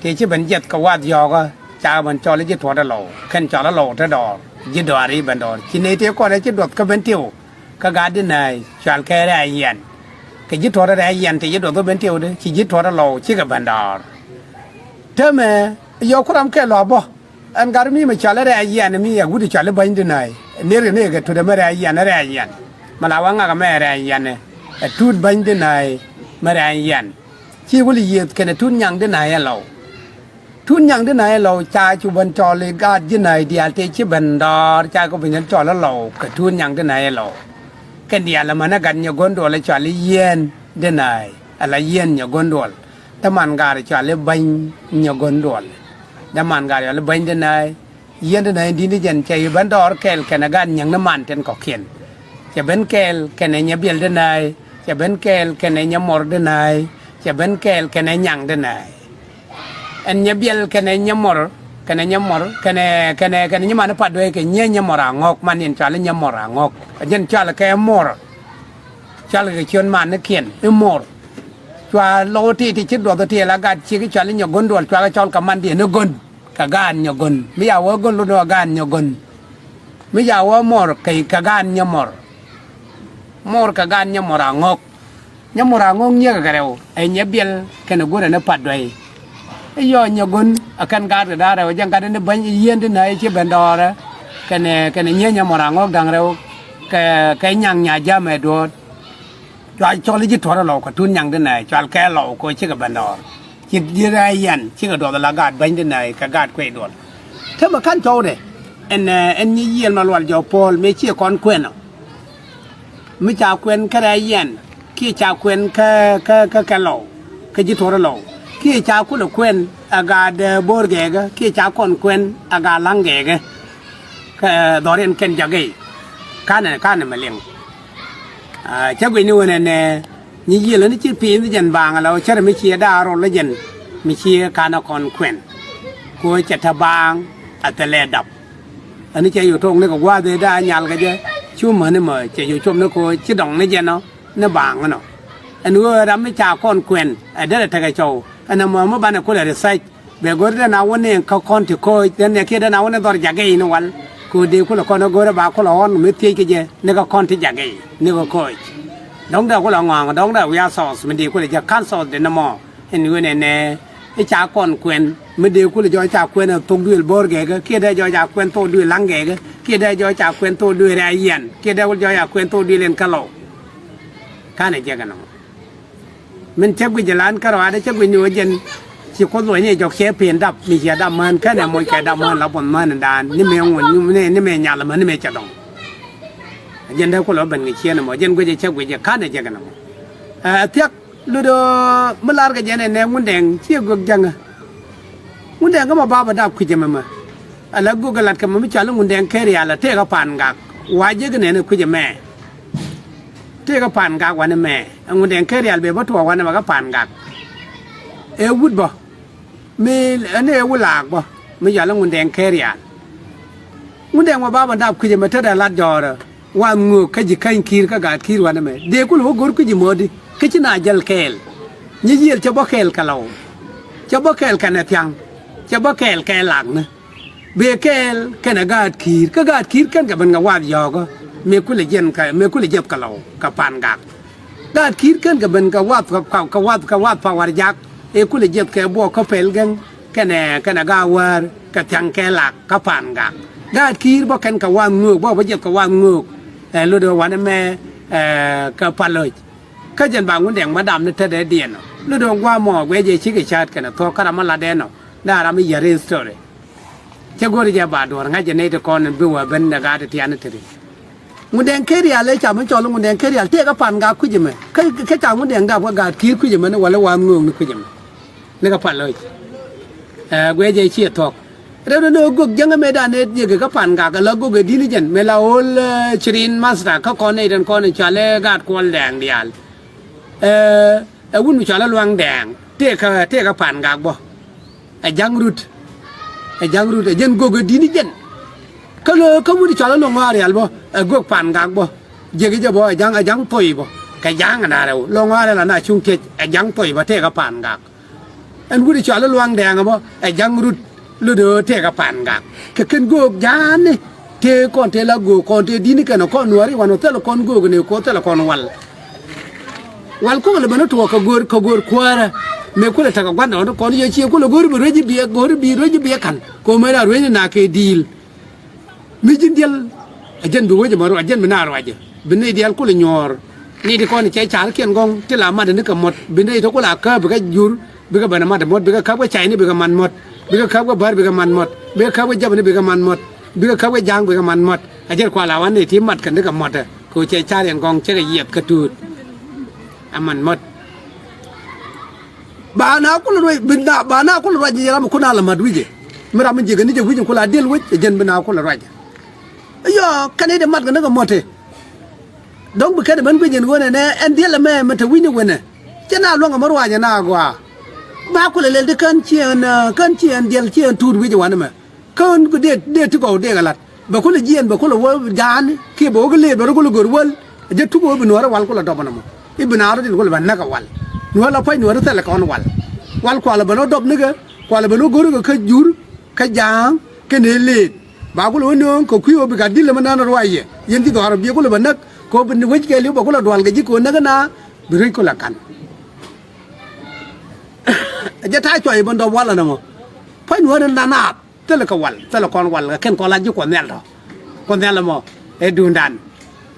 Tëë ci ben jiɛth kɛ wath yɔ̱ɔ̱kä, cakɛ ben cɔl i̱ Ji̱ Tuɔ̱ɔ̱r Alɔw, kɛn cɔl Alɔw te dɔɔr, Ji̱ Dɔaar i̱ ben dɔɔr. Ci nɛy tëë kɔn ɛ ci duɔth kä ben tiw, kä gaat Di̱ Na̱a̱c, cɔal kɛ Rɛɛc Yian. Kɛ Ji̱ Tuɔ̱ɔ̱r Rɛɛc Yian tëë ci duɔth kä ben tiw di, ci Ji̱ Tuɔ̱ɔ̱r Alɔw cikɛ ben dɔɔr. Täämɛ, yɔ̱ɔ̱k kuram kɛ lɔa bä. Ɛn gat mi mɛ cɔal i̱ Rɛɛc Yian mi ɛ wut cɔal i̱ Bäny Di̱ Na̱a̱c. Nër kɛ nër kɛ tut ɛmɛ Rɛɛc Yian, Rɛɛc Yian. Mɛ la wä ŋak ɛmɛ Rɛɛc Yian ɛ. Ɛ tut Bäny Di̱ Na̱a̱c mɛ Rɛɛc Yian. Ci wul yiëth kɛnɛ tut Nyaŋ Di̱ Na̱a̱c Alɔw. Tut Nyaŋ Di̱ Na̱a̱c Alɔw ca cu ben cɔl i̱ gaat Ji̱ Na̱a̱c diaal tëë ci ben dɔɔr ca kɛ ben cɔl Alɔw kɛ tut Nyaŋ Di̱ Na̱a̱c Alɔw. Kɛn diaal ɛmɛn ɛ gat Nyɛ Go̱n Duɔl ɛ cɔal i̱ Yiɛn Di̱ Na̱a̱c. Ala Yiɛn Nyɛ Go̱n Duɔl. Däman gaat cɔal i̱ Bäny Nyɛ Go̱n Duɔl. Däman gaat cɔal i̱ Bäny Di̱ Na̱a̱c. Yiɛn Di̱ Na̱a̱c di̱t ni jɛn cɛ i̱ ben dɔɔr kɛɛl kɛnɛ gaat Nyaŋ ni man tin kɔ̱kiɛn. Cɛ ben kɛɛl kɛnɛ Nyɛ Biɛl Di̱ Na̱a̱c, cɛ ben kɛɛl kɛnɛ Nyɛ Mɔr Di̱ Na̱a̱c, cɛ ben kɛɛl kɛnɛ Nyaŋ Di̱ Na̱a̱c. Ɛn Nyɛ Biɛl kɛnɛ Nyɛ Mɔr, kɛnɛ Nyɛ Mɔr, kɛnɛ, kɛnɛ, kɛnɛ Nyiman Pat Duey kɛ Nyiee Nyɛ Mɔr Aŋɔk, man in cɔal i̱ Nyɛ Mɔr Aŋɔk. Ɛ jɛn cɔal kɛ Mɔr. Cɔal kɛ ciöt manikiɛn i̱ Mɔr. Cua Lɔw ti ti ci duɔth ti la gat ciek i̱ cɔal i̱ Nyɛ Go̱n Duɔl, cua kɛ cɔl kɛ mandiɛn i̱ Go̱n. Kɛ gaat Nyɛ Go̱n. Mi ca wä Go̱n lot ni ɣöö gaat Nyɛ Go̱n. Mi ca wä Mɔr kɛ, kɛ gaat Nyɛ Mɔr. Mɔr kɛ gaat Nyɛ Mɔr Aŋɔk. Nyɛ Mɔr Aŋɔk nyiekɛ kɛ rɛw. Ɛ Nyɛ Biɛl kɛnɛ Gurɛ ni Pat Duey. I̱ yɔɔ Nyɛ Go̱n ɛ kɛn gaat kɛ da̱a̱ rɛw, jɛn gat ni Bäny Yiɛn Di̱ Na̱a̱c ci ben dɔɔrɛ. Kɛnɛ, kɛnɛ Nyiee Nyɛ Mɔr Aŋɔk da̱ŋ rɛw. Kɛ, kɛ Nyaŋ Nya Jam ɛ duɔ̱ɔ̱t. Cua cɔl i̱ Ji̱ Tuɔ̱ɔ̱r Alɔw kɛ tut Nyaŋ Di̱ Na̱a̱c, cɔal kɛ Alɔw kɛ cikɛ ben dɔɔr. Ci Ji̱ Rɛɛc Yian cikɛ duɔth ala gaat Bäny Di̱ Na̱a̱c kɛ gaat kuec duɔl. Täämɛ ka̱n cɔwdɛ ɛn, ɛ, ɛn Nyayiël Malual Jɔk Puɔl mëë ciɛ kɔn kuɛn ɔ. Mi ca kuɛn kä Rɛɛc Yian kiɛ ca kuɛn kä, kä, kä, kä Lɔw, kä Ji̱ Tuɔ̱ɔ̱r Alɔw kiɛ ca kulɛ kuɛn ɛ gaat, ɛ, Bo̱o̱r Gɛɛkä kiɛ ca kɔn kuɛn ɛ gaat La̱ŋ Gɛɛkä. Kɛ dhɔriɛn kɛn Jagɛy. Ka̱nɛ, ka̱nɛ mɛ liŋ. Cä guic ni wen ɛnɛ, nyi yiël ni ci pi̱i̱n jɛn baaŋ ala cärɛ mi ciɛ da̱a̱ rol jɛn mi ciɛ kanɛ kɔn kuɛn. Ku cɛ te baaŋ a thilɛ dap. Ɛn cɛ yu to̱o̱ŋ ni kɛ gua̱a̱th ëë da̱a̱ nyal kɛ jɛ, cu mäni mɛ cɛ yu com ni ko ci dɔŋ ni jɛn ɔ ni baaŋ inɔ. Ɛn ɣöö ram mi ca kɔn kuɛn ɛ derɛ tekɛ cɔw ɛn ɛmɔ mi banɛ kulɛ research. Bɛ go̱r den a wä ni kä kɔn ti kooc den nɛ kiɛ den a wä ni dhɔr jakä i̱ ni wal. Kɛ ɣöö dee kulɛ kɔn ɛ go̱r ɛ ba kulɛ ɣɔn mi thiec kɛ jɛ ni kä kɔn ti jakä i̱ ni kä kooc. Dɔ̱ŋ dee kulɛ ŋɔaŋ dɔ̱ŋ dee wiaa thɔɔth mi dee kulɛ jɛ ka̱n thɔɔth den nɔmɔ. Ɛn wen ɛnɛ i̱ ca kɔn kuɛn mi dee kulɛ jɔɔc ca kuɛn ɛ thok duëël bo̱o̱r gɛɛkä kiɛ dee jɔɔc ca kuɛn thok duëël la̱ŋ gɛɛkä kiɛ dee jɔɔc ca kuɛn thok duëël rɛy yiɛn kiɛ dee kulɛ jɔɔc ca kuɛn thok duëël ɛn kä lɔw. Ka̱n ɛ jɛ kɛ nɔmɔ. Min cä guic ɛ lan kärɔaadɛ cä guic ni ɣöö jɛn ci Kuoth luɔ̱ny i̱ jɔk cɛ pen dap mi ciɛ dap mään kɛnɛ moc kɛ dap mään la buɔth mään in daan ni mëë ŋun ni mëë nyal mään ni mëë cɛ dɔŋ. Jɛn dee kulɛ ben kɛ ciɛn ɛmɔ jɛn guic ɛ cä guic ɛ ka̱n ɛ jɛ kɛ nɔmɔ. Ɛ thiak lotdɛ mi lar kɛ jɛn ɛ nɛ Ŋundɛŋ ciɛ guek jäŋä. Ŋundɛŋ kä mɔ bapɛ dap kui̱c ɛmɛ mɛ. Ala guek ɛ lat kɛ mɔ mi cɔal i̱ Ŋundɛŋ Kerial ɛ tëëkä Pa̱a̱n Gak. Wa jiäk inɛn ɛ kui̱c ɛmɛ. Tëëkä Pa̱a̱n Gak wanɛ mɛ ɛ Ŋundɛŋ Kerial bɛ bä tuɔɔk wanɛ mɛ kä Pa̱a̱n Gak. Ɛ wut bä mi ɛn ɛ wut laak bä mi yɔal i̱ Ŋundɛŋ Kerial. Ŋundɛŋ mɔ bapɛ dap kui̱c ɛmɛ tetdɛ lat jɔɔrä. Wath ŋöök kä ji̱ käny ki̱i̱r kä gaat ki̱i̱r wanɛ mɛ dee kulɛ wä go̱r kui̱c ɛmɔ di kä ci na jäl kɛɛl. Nyi yiël cɛ bä kɛɛl kɛ lɔw. Cɛ bä kɛɛl kɛnɛ thia̱ŋ. Cɛ bä kɛɛl kɛ lakni. Bëë kɛɛl kɛnɛ gaat ki̱i̱r kä gaat ki̱i̱r kɛn kɛ ben kɛ wath yɔ̱ɔ̱kä. Mëë kulɛ jiɛn kɛ mëë kulɛ jiɛth kɛ lɔw kɛ Pa̱a̱n Gak. Gaat ki̱i̱r kɛn kɛ ben kɛ wath kɛ wath kɛ wath pa Warjak. Ëë kulɛ jiɛth kɛ buɔk kä pɛl gɛŋ kɛnɛ kɛnɛ gaat wäär kɛ thia̱ŋ kɛ lak kä Pa̱a̱n Gak. Gaat ki̱i̱r bä kɛn kɛ wath ŋöök bä bä jiɛth kɛ wath ŋöök. Ɛ lotdɛ wanɛ mɛ ɛ kɛ Paloc. Kä jɛn ba Ŋundɛŋ ma dam ni tetdɛ diɛn ɔ lotdɛ gua̱a̱ mɔ guɛ jɛ cikɛ ca̱a̱t kɛnɛ thuɔ̱k kä ram mi latdɛ nɔ. Da̱a̱ ram mi yär history. Cä go̱o̱ri jɛ ba duɔ̱ɔ̱r ŋa̱cä nɛy ti kɔn in bi wä ben ɛ gaat ti tiani ti ri. Ŋundɛŋ Kerial ëë ca mi cɔl i̱ Ŋundɛŋ Kerial tëëkä Pa̱a̱n Gak kui̱c ɛmɛ. Kä kä ca Ŋundɛŋ dap kä gaat ki̱i̱r kui̱c ɛmɛ ni wälä wath ŋööŋ ni kui̱c ɛmɛ. Ni kä Paloc. Ɛ guɛ jɛ ciɛ thuɔ̱k. Rɛw ni ni ɣöö gök jäŋä mëëdan ëë jiäk kä Pa̱a̱n Gak ala gök ɛ di̱t ni jɛn mëë la ɣöl ɛ cirin master kä kɔn nɛy tin kɔn in cɔal i̱ gaat Kuɔl Dɛɛŋ diaal. Ɛ ɛ wut mi cɔal i̱ Luaŋ Dɛɛŋ tëëkä tëëkä Pa̱a̱n Gak bä. Ɛ ja̱ŋ rut. Ɛ ja̱ŋ rut ɛ jɛn gök ɛ di̱t ni jɛn. Kä lö kä wut cɔal i̱ Lo̱ŋ Ɣa̱rial bä ɛ gök Pa̱a̱n Gak bä. Jiäk jɛ bä ɛ ja̱ŋ ɛ ja̱ŋ thoi bä. Kɛ ja̱ŋ ɛ na rɛw Lo̱ŋ Ɣa̱rial ana cuŋ tiec ɛ ja̱ŋ thoi bä tëëkä Pa̱a̱n Gak. Ɛn wut cɔal i̱ Luaŋ Dɛɛŋ bä ɛ ja̱ŋ rut. Lotdɛ ɣöö tëëkä Pa̱a̱n Gak kɛ kɛn göök ja̱a̱ni. Tëë kɔn tëë la göök kɔn tëë di̱t ni kɛn ɔ kɔn nuääri wanɔ thilɛ kɔn göök ni kɔ thilɛ kɔn wal. Wal kɔn lɛ ben ni tuɔɔk kɛ göör kɛ göör kuäärä. Mëë kulɛ tekɛ gua̱ndɛ ɣɔn kɔn yɛ ciɛ kulɛ go̱o̱ri bi ruec ji̱ biɛ go̱o̱ri bi ruec ji̱ biɛ ka̱n kɛ ɣöö mëë la ruec ni nak kɛ di̱i̱l. Mi ji̱n diɛl. Ɛ jɛn bi wec ɛmɔ ruac ɛ jɛn bi na ruacɛ bi nɛy diaal kulɛ nyuɔ̱ɔ̱r. Nɛy ti kɔn cɛ ca̱rkiɛn gɔ̱ŋ ti la matdɛ ni kɛ muɔ̱t bi nɛy ti kulɛ a kääp bikɛ jur. Bikɛ ben ɛ mat ɛ muɔ̱t bikɛ käp kɛ cayni bikɛ mat muɔ̱t. Bikɛ käp kɛ bär bikɛ mat muɔ̱t bikɛ käp kɛ jäpni bikɛ mat muɔ̱t. Bikɛ käp kɛ ja̱a̱ŋ bikɛ mat muɔ̱t. Ɛ jɛn kual a wan nɛy ti matkɛ ni kɛ muɔ̱t ɛ kɛ ɣöö cɛ ca̱riɛn gɔ̱ŋ cɛkɛ yiɛth kɛ tuut. Ɛ mat muɔ̱t. Ba na kulɛ ruac bi na ba na kulɛ ruac jɛ ram kun a la mat wi̱cɛ. Mi ram mi jiɛkɛ ni jɛ wi̱c in kulɛ a diɛl wec ɛ jɛn bi na kulɛ ruac. Yɔ kɛn i̱ dee mat kɛ ni kɛ mɔt tëë. Dɔ̱ŋ bi kɛn ɛ ben guic in ɣöö nɛnɛ ɛn diɛl ɛmɛ mi te wi̱c ni wenɛ. Cɛ na luäŋ ɛmɛ ruac ɛ na gɔaa. Ba kulɛ lɛl ti kän ci ɛn kän ci ɛn diɛl ci ɛn tuut wi̱c ɛ wanɛ mɛ. Kä ɣän dee dee ti gɔw dee kɛ la̱t bɛ kulɛ jiɛɛn bɛ kulɛ wä ja̱a̱n kiɛ bɛ wä kɛ lëët bɛ rɔ kulɛ gör wäl. Ɛ jɛ tuk ɣöö bi nuäärä wal kulɛ dɔp ɛn ɛmɔ i̱ bi naar rɔ tin kulɛ bɛ näk ɛ wal. Nuäär la pa̱c nuäärä thilɛ kɔn wal. Wal kualɛ bɛ nɔ dɔp nikɛ kualɛ bɛ nɔ gör kɛ kä jur kä ja̱a̱ŋ kɛnɛ lëët. Ba kulɛ wä nööŋ kɛ kui̱ ɣöö bi gat di̱t lɛ mi nään ruac yɛ yɛn ji̱ dhɔaar ɔ biɛ kulɛ bɛ näk kɛ ɣöö bi wec kɛɛliw bɛ kulɛ dual kɛ ji̱ kɛ ɣöö näk ɛn a bi ruec kulɛ ka̱n. Ɛ jɛ ta̱a̱ cuay bä dɔp wal ɛn ɛmɔ. Pa̱ny nuäär in la naath. Thilɛ kɛ wal thilɛ kɔn wal kɛ kɛn kɔn la ji̱ kuɔth nhial tɔ. Kuɔth nhial ɛmɔ ɛ duundan.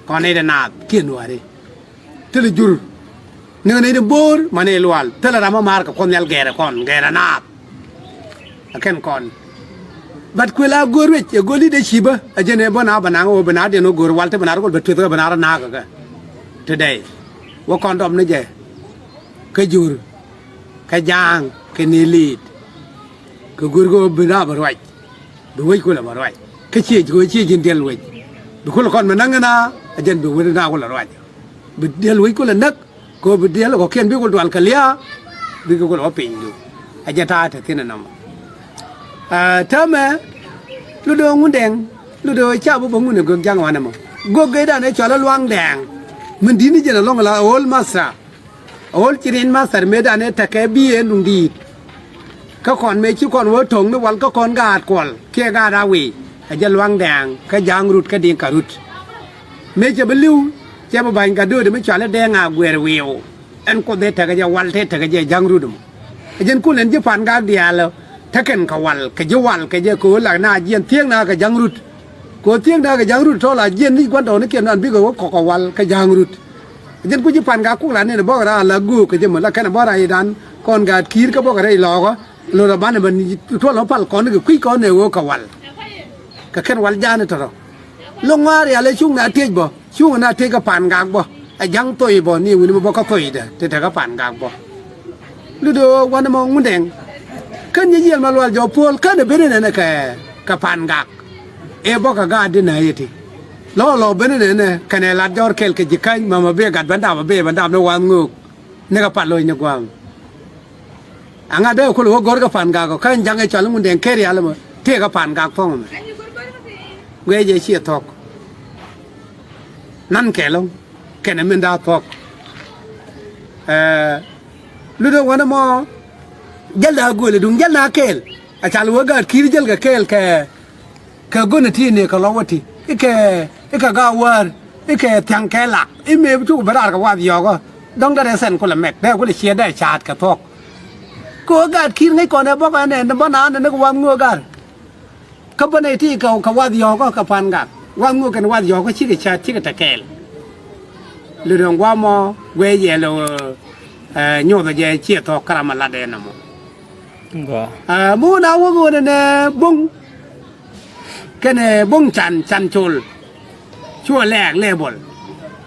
Kɔn nɛy dɛ naath kiɛ nuääri. Thilɛ jur. Ni kɛ nɛy dɛ bo̱o̱r ma nɛy lual thilɛ ram ma maar kɛ kuɔth nhial gɛɛrɛ kɔn gɛɛrɛ naath. Ɛ kɛn kɔn. Bat kuël a go̱o̱r ruec ɛ go̱o̱r leadership ɛ jɛn ɛ bä na bä naŋ ɣöö bä na diɛn ɣöö go̱o̱r wal ti bä na rɔ kɔl bɛ tueth kɛ bä na rɔ naak kɛ kɛ. Today wä kɔn dɔm ni jɛ. Kä jur kä ja̱a̱ŋ kɛ ni li̱i̱t. Kɛ go̱o̱r kɛ ɣöö bi na bä ruac. Bi wec kulɛ bä ruac kä ciec kɛ ɣöö ciec ji̱n diɛl wec. Bi kulɛ kɔn mi näŋ ina a jɛn bi wec na kulɛ ruac. Bi diɛl wec kulɛ näk, kɛ ɣöö bi diɛl kɔ̱kiɛn bikɛ dual kɛ lia̱a̱, bikɛ kulɛ wä piny du. Ɛ jɛ ta̱a̱ te thi̱n ɛnɔmɔ. Aa, täämɛ, Lutdɛ Ŋundɛŋ, Lutdɛ ca bi bä ŋun ɛ gök ja̱ŋ wanɛ mɔ. Gök gɛydan ɛ cɔal i̱ Luaŋ Dɛŋ. Min di̱t ni jɛn ɛlɔ̱ŋ la old master. Old trained master mëëdan ɛ tekɛ bi ɛ nuŋ di̱i̱t. Kä kɔn mëë ci kɔn wä to̱ŋ ni wal kä kɔn gaat kuɔl kiɛ gaat a wi̱i̱. Ɛ jɛ Luaŋ Dɛŋ kä Ja̱ŋ Rut kä Diŋka Rut. Mëë cɛ bi li̱w, cɛ bi ba̱ny gat döödɛ mi cɔal i̱ Dɛŋ Aguɛɛr Wi̱i̱w. Ɛn Kuoth ëë tekɛ jɛ wal tëë tekɛ jɛ Ja̱ŋ Rut ɛmɔ. Ɛ jɛn kulɛ ɛn ji̱ Pan Gak diaal ɛ, tekɛn kɛ wal, kɛ ji̱ wal, kɛ jɛ kɛ ɣöö la na jiɛn thiekna kɛ Ja̱ŋ Rut. Kɛ ɣöö thiekna kɛ Ja̱ŋ Rut tɔ̱ la jiɛn ni gua̱ndɔɔŋnikiɛn dan bikɛ wä kɔk kɛ wal kɛ Ja̱ŋ Rut. Ɛ jɛn ku ji̱ Pan Gak kuk la nɛn bä kɛ raan la göök kɛ jɛ mɔ la kɛn bä rɛydan kɔn gaat ki̱i̱r kä bä kɛ rɛy lɔɔkä. Lotdɛ banɛ bä ni tuɔl ɔ pal kɔn kɛ kui̱ kɔn ɛ ɣöö kɛ wal. Kɛ kɛn wal ja̱a̱n tɔ̱tɔ̱. Lo̱ŋ ŋɔaar rial ɛ cuŋ na tëc bä, cuŋ na tëc kä Pan Gak bä. Ɛ ja̱ŋ thoi bä ni wi̱ni bä kä thoidɛ ti te kä Pan Gak bä. Lutdɛ wanɛ mɔ Ŋundɛŋ. Kän Nyayiël Malual Jɔk Puɔl kän ɛ ben inɛnɛ kɛ, kɛ Pan Gak. Ëë bä kɛ gaat di nä yɛ ti. Lɔ lɔ ben inɛnɛ kɛnɛ lat jɔr kɛl kɛ ji̱ käny mama bee gat bä dap bee bä dap ni wath ŋöök. Ni kɛ pal lo̱c ni gua̱a̱m. Aŋa dee kul wä gɔ̱r kä Pan Gak ɔ kä ɛn ja̱ŋ ɛ cɔal i̱ Ŋundɛŋ kɛɛr yal ɛmɔ tëë kä Pan Gak thuɔ̱ŋ ɛmɛ. Guiɛ jɛ ciɛ thuɔ̱k. Nan kɛɛl ɔ kɛnɛ min da̱a̱ thuɔ̱k. Ɛɛ, Lutdɛ wanɛ mɔ jäl da̱a̱ gööl ɛ duŋ jäl na kɛɛl. A cal wä gaat ki̱i̱r jäl kɛ kɛɛl kɛ Kɛ gönɛ ti ni kɛ lɔ wä ti i̱ kɛ, i̱ kɛ ga̱a̱ wäär i̱ kɛ thia̱ŋ kɛ lak i̱ mëë bi cuk bi raar kɛ wath yɔ̱ɔ̱kä. Dɔ̱ŋ dee rɛy sɛn kulɛ mɛk dee kulɛ ciɛ dee ca̱a̱t kɛ thuɔ̱k. Kɛ ɣöö gaat ki̱i̱r ŋäc kɔn ɛ bɔk ɛn ɛ ni bä naan ni kɛ wath ŋöök ga̱r. Kä bä nɛy ti kɛ, kɛ wath yɔ̱ɔ̱kä kɛ Pan Gak wath ŋöök kɛn wath yɔ̱ɔ̱kä cikɛ ca̱a̱t cikɛ te kɛɛl. Lotdɛ gua̱a̱mɔ guiɛ yɛl ɛ, ɛ, nyothɛ jɛ ciɛ thuɔ̱k kä ram ɛ lat ɛn ɛmɔ. Gɔaa. Ɛ, mi wun a wä ɣöö nɛnɛ bo̱ŋ kɛnɛ bo̱ŋ can, can col. Cuɔ lɛɛk lɛɛbɔl.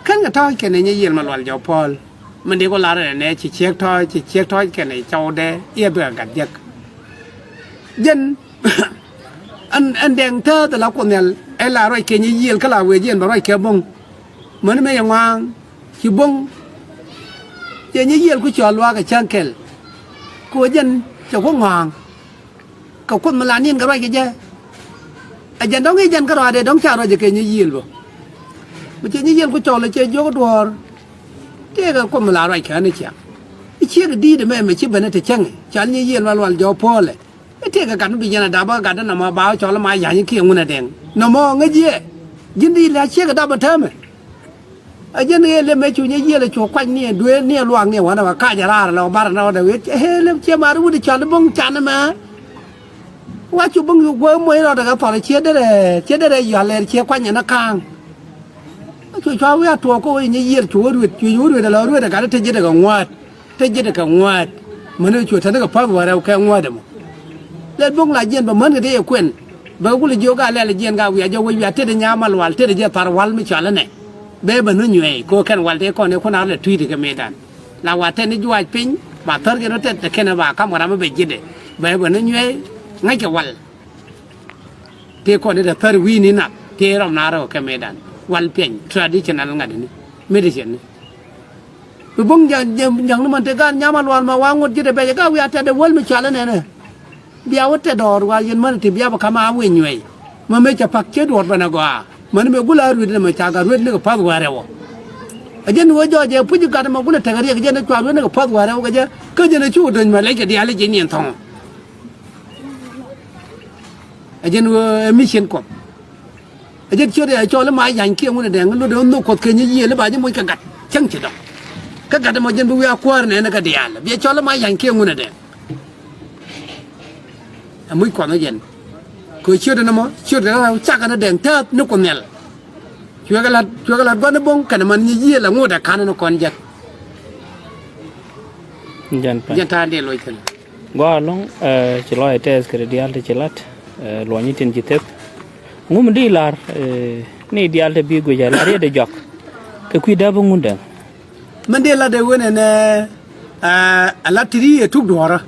Kän kɛ tɔ̱ɔ̱c kɛnɛ Nyayiël Malual Jɔk Puɔl. Min di ku lar nɛnɛ ci ciek tɔ̱ɔ̱c, ci ciek tɔ̱ɔ̱c kɛnɛ cɔwdɛ i̱ ɛ bikɛ gat jek. Jɛn ɛn, ɛn Dɛŋ tääth ala Kuoth Nhial ɛ la ruac kɛ Nyayiël kä la wëë jiɛn bɛ ruac kɛ bo̱ŋ. Mäni mëë yɛ ŋɔaŋ ci bo̱ŋ. Cɛ Nyayiël ku cɔal luaak ɛ cäŋ kɛl. Ku ɛ jɛn cɛ ku ŋɔaŋ. Kɛ Kuoth mi la ni̱n kɛ ruac kɛ jɛ. Ɛ jɛn dɔ̱ŋ i̱ jɛn kärɔaadɛ dɔ̱ŋ ca ruac ɛ kɛ Nyayiël bä. Mi cɛ Nyayiël ku cɔl ɛ cɛ jiök duɔ̱ɔ̱r. Tëëkɛ Kuoth mi la ruac kɛ ɣän i̱ ciaŋ. I̱ ciek di̱i̱t ɛmɛ mɛ ci ben ɛ te cäŋ i̱ cɔal Nyayiël Malual Jɔk Puɔlɛ. I̱ tëëkɛ gat mi bi yɛn a dap ɛ gat ɛ nɔmɔ ba ɣä cɔl ɛ ma ya̱ny kiɛ ŋun ɛ Dɛŋ nɔmɔ ŋäc yɛ. Ji̱n di̱i̱t la ciek ɛ dap ɛ täämɛ. A jɛn ɣëë lem ëë cu Nyayiël ɛ cu kuac ni ɛ duëël ni ɛ luaak ni ɛ wanɛ wä kac ɛ raar ɛ lɛ wä bar ɛ nɔɔdɛ wëë ɛ ɣëë lem ciɛ ma̱a̱r wut ɛ cɔal i̱ bo̱ŋ can ɛmɛ. Wa cu bo̱ŋ cu guäär moc rɔɔdɛ kɛ thɔl ɛ ciɛ derɛ ciɛ derɛ yual ɛ ciɛ kuany ɛn ɛ kaaŋ. A cu cua wi̱i̱ a tuɔɔk kä wec Nyayiël cu wä ruet cu wä ruet ɛ lɛ ruet ɛ gat i̱ te ji̱t ɛ kɛ ŋuäät. Te ji̱t kɛ ŋuäät. Mäni cuɛ täni kɛ pa̱th wäl rɛw kɛ ŋuäät ɛmɔ. Lɛl bo̱ŋ la jiɛn bɛ män kɛ dee yɛ kuɛn. Bɛ wulɛ jiök a lɛl jiɛn ka wiaa jɔk wec wiaa tetdɛ nyaam a lual tetdɛ jɛ thar wal mi cɔal inɛ. Bɛ bɛ ni nyuɛɛy kɛ ɣöö kɛn wal tëë kɔn ëë kun a lɛ tui̱t kɛ mëëdan. La wa tɛn ni juaac piny ba thär jɛn rɔ tɛt kɛn ɛ ba ka̱m kɛ ram mi bɛ ji̱tdɛ. Bɛ bɛ ni nyuɛɛy ŋäckɛ wal. Tëë kɔn i̱ te thär wi̱i̱ni nath tëë rɔm na rɔ kɛ mëëdan. Wal piɛny traditional ŋa̱t ini medicine ni. Bi bo̱ŋ ja̱ŋ ja̱ŋ ni man te gaat nyam a lual ma wa ŋot ji̱t ɛ bɛc ɛ ka wiaa tɛt ɛ wäl mi cual ɛ nɛnɛ. Bia wä tɛt dɔɔr wa yɛn män ti bia bä ka̱m a wi̱i̱ nyuɛɛy. Ma mëë cɛ pak ciɛ duɔ̱ɔ̱r bɛn ɛ gɔaa män mëë gul a ruet ni mɛ ca gat ruet ni kɛ pa̱th wäärɛ wä. Ɛ jɛn wä jɔɔc ɛ puc gat mɛ gul ɛ tɛk riɛk jɛn ɛ cua ruet ni kɛ pa̱th wäärɛ wä kɛ jɛ kä jɛn ɛ cu do̱ny mɛ lɛc kɛ diaal ɛ ji̱ niɛn thɔ̱ŋ. Ɛ jɛn wä ɛ mi cien Kuɔth. Ɛ jɛn ciöt ɛ cɔl i̱ ma ya̱ny kiɛ ŋun ɛ dɛŋ lot ɛ nhök Kuɔth keny i̱ yiëël i̱ ba ji̱ moc kɛ gat cäŋ ci dɔ̱ŋ. Kä gat ɛmɔ jɛn bi wiaa kuäär nɛɛni kɛ diaal ɛ bi ɛ cɔl i̱ ma ya̱ny kiɛ ŋun ɛ dɛŋ. Ɛ muc Kuɔth ɛ jɛn. Kɛ ciöt ɛn ɛmɔ ciöt kɛ rɛw cak ɛn ɛ dɛŋ tääth ni Kuoth Nhial. Cuɛ kɛ la̱t cuɛ kɛ la̱t gua̱n i̱ bo̱ŋ kɛnɛ man nyi yiëël ɛ ŋot ɛ ka̱n ɛn ɛ kɔn jɛk. Jɛn ta̱a̱ dee loc kɛnɛ. Gɔaa ɛlɔ̱ŋ, ɛ, ci lɔaac tɛth kɛ ti diaal ti ci la̱t, ɛ, luɔ̱ny tin ci thep. Ŋu mi di lar, ɛ, ni diaal ti bi guic ɛ lar yɛ di jɔak kɛ kui̱ däp i̱ Ŋundɛŋ. Min di lat ɛ wen ɛnɛ, ɛ, ɛ lat ti ri ɛ tuk duɔ̱ɔ̱rä.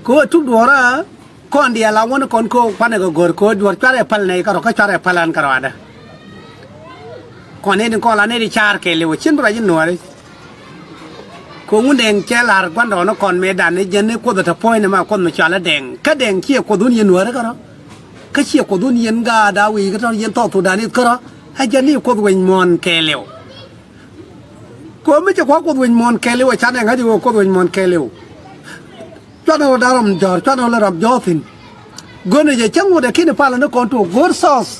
Kɛ ɣöö ɛ tuk duɔ̱ɔ̱rä kɔn diaal a wän kɔn kɛ ɣöö kuanɛ kɛ go̱r kɛ ɣöö duɔ̱ɔ̱r cuarɛ päl nɛy kärɔ̱ kä cuarɛ päl an kärɔ̱ adä. Kɔn nɛy tin kɔn la nɛy ti ca̱a̱r kɛɛliw cin bi ruac in nuääri. Kɛ ŋun Dɛŋ cɛ la̱r gua̱ndɔɔŋnikɔn mëëdan ni jɛn ni Kuoth ɛ te puɔ̱ny ni ma Kuoth mi cɔal ɛ Dɛŋ. Kä Dɛŋ ciɛ Kuoth wun yɛn nuääri kärɔ̱. Kä ciɛ Kuoth wun yɛn gaat a wi̱i̱ kä tɔ̱ yɛn thɔɔk thokdan i̱th kärɔ̱. Ɛ jɛn ni Kuoth wec muɔ̱ɔ̱n kɛɛliw. Kɛ ɣöö mi cɛ kua̱r Kuoth wec muɔ̱ɔ̱n kɛɛliw ɛ canɛ ŋa̱c ɛ ɣöö Kuoth wec muɔ̱ɔ̱n kɛɛliw. Cuanɛ ɣöö da̱r ram jɔ̱ɔ̱r, cuanɛ ɣöö lɛ ram jɔ̱ɔ̱r thi̱n. Go̱rnɛ jɛ cäŋ wut ɛ ki̱n ɛ palä ni kɔn tuɔɔk go̱o̱r thɔɔth.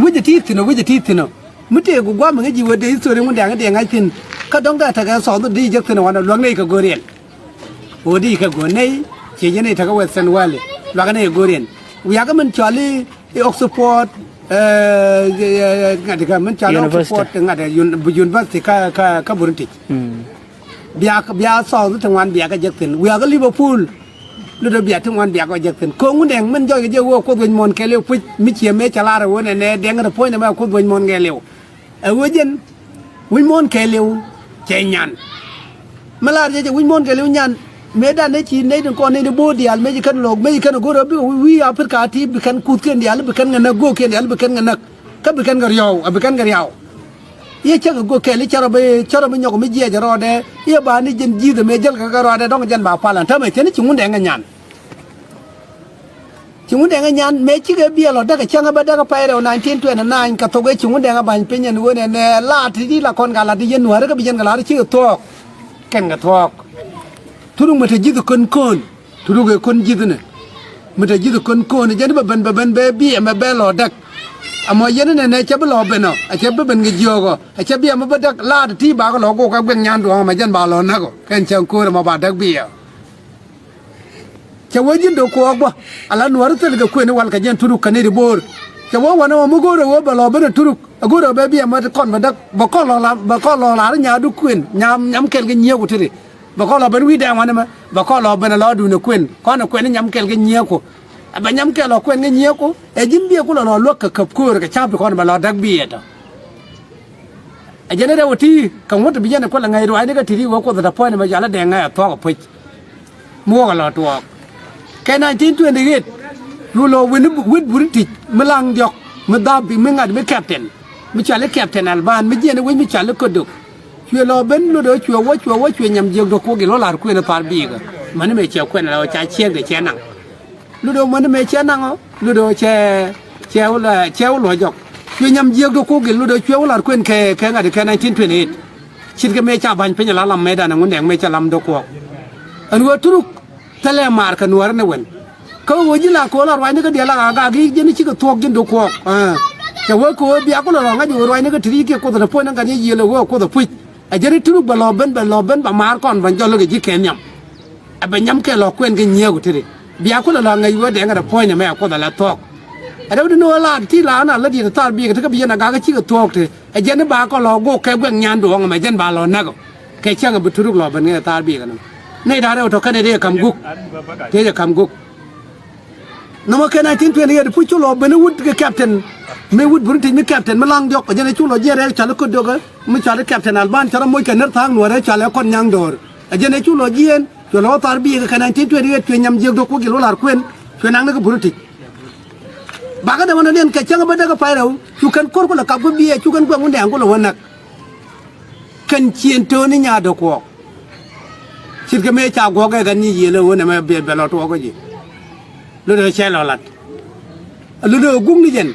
Wi̱cɛ ti thi̱n ɔ, wi̱cɛ ti thi̱n ɔ. Mi tëëk gua̱a̱m ŋäc ji̱ wee dee history ŋun dɛ̈ŋ dee ŋa̱c thi̱n. Kä dɔ̱ŋ dee tekɛ thɔɔth dee jek thi̱n ɛ wanɛ luäk nɛy kɛ go̱o̱r yɛn. Ɣöö dee kɛ go̱o̱r nɛy ciɛ jɛ nɛy tekɛ Western World. Luäk nɛy ɛ go̱o̱r yɛn. Wiakä min cɔal i̱ Oxford, ŋa̱t kɛ min cɔal i̱ Oxford ŋa̱t university kä, kä, kä British. Bia, bia thɔɔth ti ŋuan bia kɛ jek thi̱n. Wiakä Liverpool. Lotdɛ bia ti ŋuan bia kɛ jek thi̱n. Ko̱ŋ wun Dɛŋ min jɔc kɛ jɛ ɣöö Kuoth wec muɔ̱ɔ̱n kɛɛliw puc mi ciɛ mëë cɛ lar ɛ ɣöö nɛnɛ Dɛŋ te puɔ̱ny nɛmɛ Kuoth wec muɔ̱ɔ̱n kɛɛliw. Ɛ ɣöö jɛn wec muɔ̱ɔ̱n kɛɛliw cɛ nyan. Mi lar jɛ cɛ wec muɔ̱ɔ̱n kɛɛliw nyan. Mëëdan nɛ ci nɛy tin kɔn nɛy ni bo̱o̱r diaal mëë ci kɛn lo̱o̱k mëë ci kɛn go̱o̱r ɛ bikɛ wi̱i̱ Aprika ti bi kɛn kuthkiɛn diaal bi kɛn kɛ näk go̱o̱kiɛn diaal bi kɛn kɛ näk. Kä bi kɛn kɛ riɔw ɛ bi kɛn kɛ riaw. I̱ cäk ɛ gök kɛl i̱ cärɔ bi, cärɔ bi nyɔk mi jiɛc rɔɔdɛ i̱ ba ni jɛn ji̱th ɛmɛ jäl kɛ kɛ rɔɔdɛ dɔ̱ŋ jɛn ba pal ɛn täämɛ cɛn i̱ ci Ŋundɛŋ ɛ nyan. Ci Ŋundɛŋ ɛ nyan mëë cikɛ biɛl ɔ däk ɛ cäŋ ɛ bä däk ɛ pay rɛw nineteen twenty-nine kɛ thok ɛ ci Ŋundɛŋ ɛ ba̱ny piny ɛn ɣöö nɛnɛ laat ti ti la kɔn ka la̱t ti yɛn nuääri kä bi yɛn kɛ la̱t cikɛ thuɔ̱ɔ̱k. Kɛn kɛ thuɔ̱ɔ̱k. Turuk mi te ji̱th ɛ kön köön. Turuk ɛ kön ji̱th inɛ. Mi te ji̱th ɛ kön köön jɛn i̱ bɛ ben bɛ ben bɛ biɛmɛ bɛ lɔ däk. Ɛmɔ yɛn inɛ nɛ cɛ bi lɔ ben ɔ ɛ cɛ bi ben kɛ jiöök ɔ ɛ cɛ biɛmɛ bä däk laat ti ba kɛ lɔ gok ɛ guɛk nyan duɔ̱ɔ̱ŋ ɛmɛ jɛn ba lɔ näk ɔ kɛn cäŋ köör ɛmɔ ba däk biɛ ɔ. Cɛ wee ji̱n dee kuɔɔk bä ala nuääri thil kɛ kuën i̱ wal kɛ jɛn Turuk kɛ nɛy ti bo̱o̱r. Cɛ wee wanɛ ɔ mi go̱o̱rɛ wee bɛ lɔ ben ɛ Turuk ɛ go̱o̱rɛ bɛ biɛmɛ ti kɔn bɛ däk bɛ kɔn lɔ la bɛ kɔn lɔ la ri nyaadu kuën nyam nyam kɛl kɛ nyiëëku tiri. Bɛ kɔn lɔ ben wi̱i̱ dɛɛŋ wanɛ mɛ bɛ kɔn lɔ ben ɛ lɔ duundɛ kuën kɔn ɛ kuɛn i̱ nyam kɛl kɛ nyiëëku. Ɛ bɛ nyam kɛl lɔ kuɛn kɛ nyiëëku ɛ ji̱n biɛ kulɛ lɔ luäk kɛ käp köör kɛ ca̱p ti kɔn bɛ lɔ däk biɛ tɔ. Ɛ jɛn i̱ rɛw ɛ ti kɛ ŋuɔ̱t ti bi jɛn ɛ kuɛl ɛ ŋäc ruaacni kä ti ri wee Kuoth ɛ te puɔ̱ny ni mɛ cɔal i̱ Dɛŋ ɛ thuɔ̱k ɛ puc. Mi wä kɛ lɔ tuɔɔk kɛ nineteen twenty-eight. Cu lɔ win wit British mi laŋ diɔ̱k mi dhap mi ŋa̱t mi captain mi cɔal i̱ Captain Alban mi jiɛn i̱ wec mi cɔal i̱ Ködök. Cuɛ lɔ ben lotdɛ cuɛ wä cuɛ wä cuɛ nyam jiäk dɔ̱k kuɔk gil wä la̱r kuën i̱ thar biikä. Mäni mëë cɛ kuɛn ala wä ca ciɛɛkdɛ cɛ naŋ. Lotdɛ mäni mëë cɛ naŋ ɔ lotdɛ cɛ cɛ wä cɛ wä luɔ̱c jɔk. Cuɛ nyam jiäk dɔ̱k kuɔk gil lotdɛ cuɛ wä la̱r kuën kɛ kɛ ŋa̱t kɛ nineteen twenty-eight. Ce̱tkɛ mëë ca ba̱ny piny ala lam mëëdan ɛ Ŋundɛŋ mëë cɛ lam dɔ̱k kuɔk. Ɛn wee Turuk. Thilɛ maar kɛ nuäärä ni wɛn. Kä ɣöö ji̱n la ko̱o̱l a ruacni kä diaal a ɣaak ɣaak i̱ ji̱n cikɛ thuɔ̱k ji̱n dɔ̱k kuɔɔk. Cɛ wee ko̱o̱l bia kulɛ rɔ ŋa̱c ɣöö ruacni kä ti ri kiɛ Kuoth ɛ te puɔ̱ny ni gat ni yiëël ɛ ɣöö Kuoth ɛ puc. Ɛ jɛn i̱ Turuk bɛ lɔ ben bɛ lɔ ben bɛ maar kɔn bɛ jɔl kɛ ji̱ kɛ nhiam. Ɛ bɛ nyam kɛ lɔ kuɛn kɛ nyiëëk ɔ ti ri bia kulɛ rɔ ŋa̱c ɣöö Dɛŋ ɛ te puɔ̱ny ɛmɛ ɛ Kuoth ɛ lɛ thuɔ̱k. Ɛ rɛw di ni ɣöö laat ti la ɣän a lät yɛ te thar biikä ti kä bi yɛn a gak kä cikɛ thuɔ̱k ti. Ɛ jɛn i̱ ba kɔn lɔ gok kɛ guɛk nyan duɔ̱ɔ̱ŋ ɛmɛ jɛn ba lɔ näk ɔ. Kɛ cäŋ ɛ bi Turuk lɔ ben ŋɛ thaar biek ɛnɔ. Nɛy da̱ŋ rɛw tɔ̱ kɛnɛ dee kam guk. Tëë jɛ kam guk. Nɔmɔ kɛ nineteen twenty-eight puc cu lɔ ben i̱ wut kɛ captain. Mi wut British mi captain mi laŋ diɔ̱k ɛ jɛn ɛ cu lɔ jiɛn rɛy cɔal i̱ Köt Dökä mi cɔal i̱ Captain Alban cɔl rɔ moc kɛ ner tha̱a̱ŋ nuɔ̱ɔ̱rɛ cɔal ɛ Kɔn Nyaŋ Döör. Ɛ jɛn ɛ cu lɔ jiɛn cuɛ lɔ thaar biek kɛ nineteen twenty-eight cuɛ nyam jiäk dɔ̱k ku gil wä la̱r kuën cuɛ naŋ ni kä British. Bakä dee wä nɔ niɛn kɛ cäŋ ɛ bä dee kä pay rɛw cu kɛn ko̱r ku lɛ kap kä biɛ cu kɛn guɛŋ wä nɛɛŋ ku lɛ wä näk. Kɛn ciëën to̱o̱ni nyaat dɔ̱k kuɔɔk. Ce̱tkɛ mëë ca guɔ̱ɔ̱k ɛ kɛn ni yiëël ɛ ɣöö nɛmɛ bɛ bɛ lɔ tuɔɔk kä ji̱. Lotdɛ cɛ lɔ lat. Lotdɛ ɛ guk ni jɛn.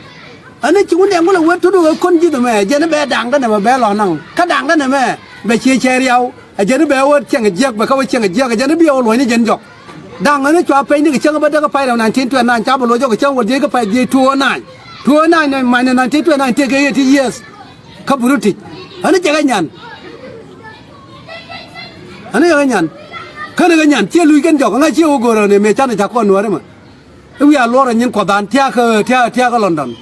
Ani ci Ŋundɛŋ kulɛ wee Turuk ɛ kɔn ji̱th ɛmɛ jɛn i̱ bɛ da̱ŋ däŋ ɛmɛ bɛ lɔ naŋ. Kä da̱ŋ däŋ ɛmɛ bɛ cië cɛ riaw. Ɛ jɛn i̱ bɛ wä cieŋ jiäk bɛ kä wä cieŋ jiäk ɛ jɛn i̱ bi ɛ wä luɔ̱ny ni jɛn jɔk. Da̱ŋ ani cua peny ni kɛ cäŋ bä däk kä pay rɛw nineteen twenty-nine ca bɛ lo̱c jɔk kɛ cäŋ wä jiɛc kä pay jiɛc two oh nine. Two oh nine minus nineteen twenty-nine tëëkɛ eighty years. Kä British. Ani jɛ kɛ nyan. Ani jɛ kɛ nyan. Känɛ kɛ nyan ciɛ luc kɛn jɔk ŋa̱c ciɛ wä go̱rä ni mëë canɛ ca kɔn nuääri mɛ. I̱ wiaa luɔrä nyin kuɔthan tiakä tiakä tiakä London.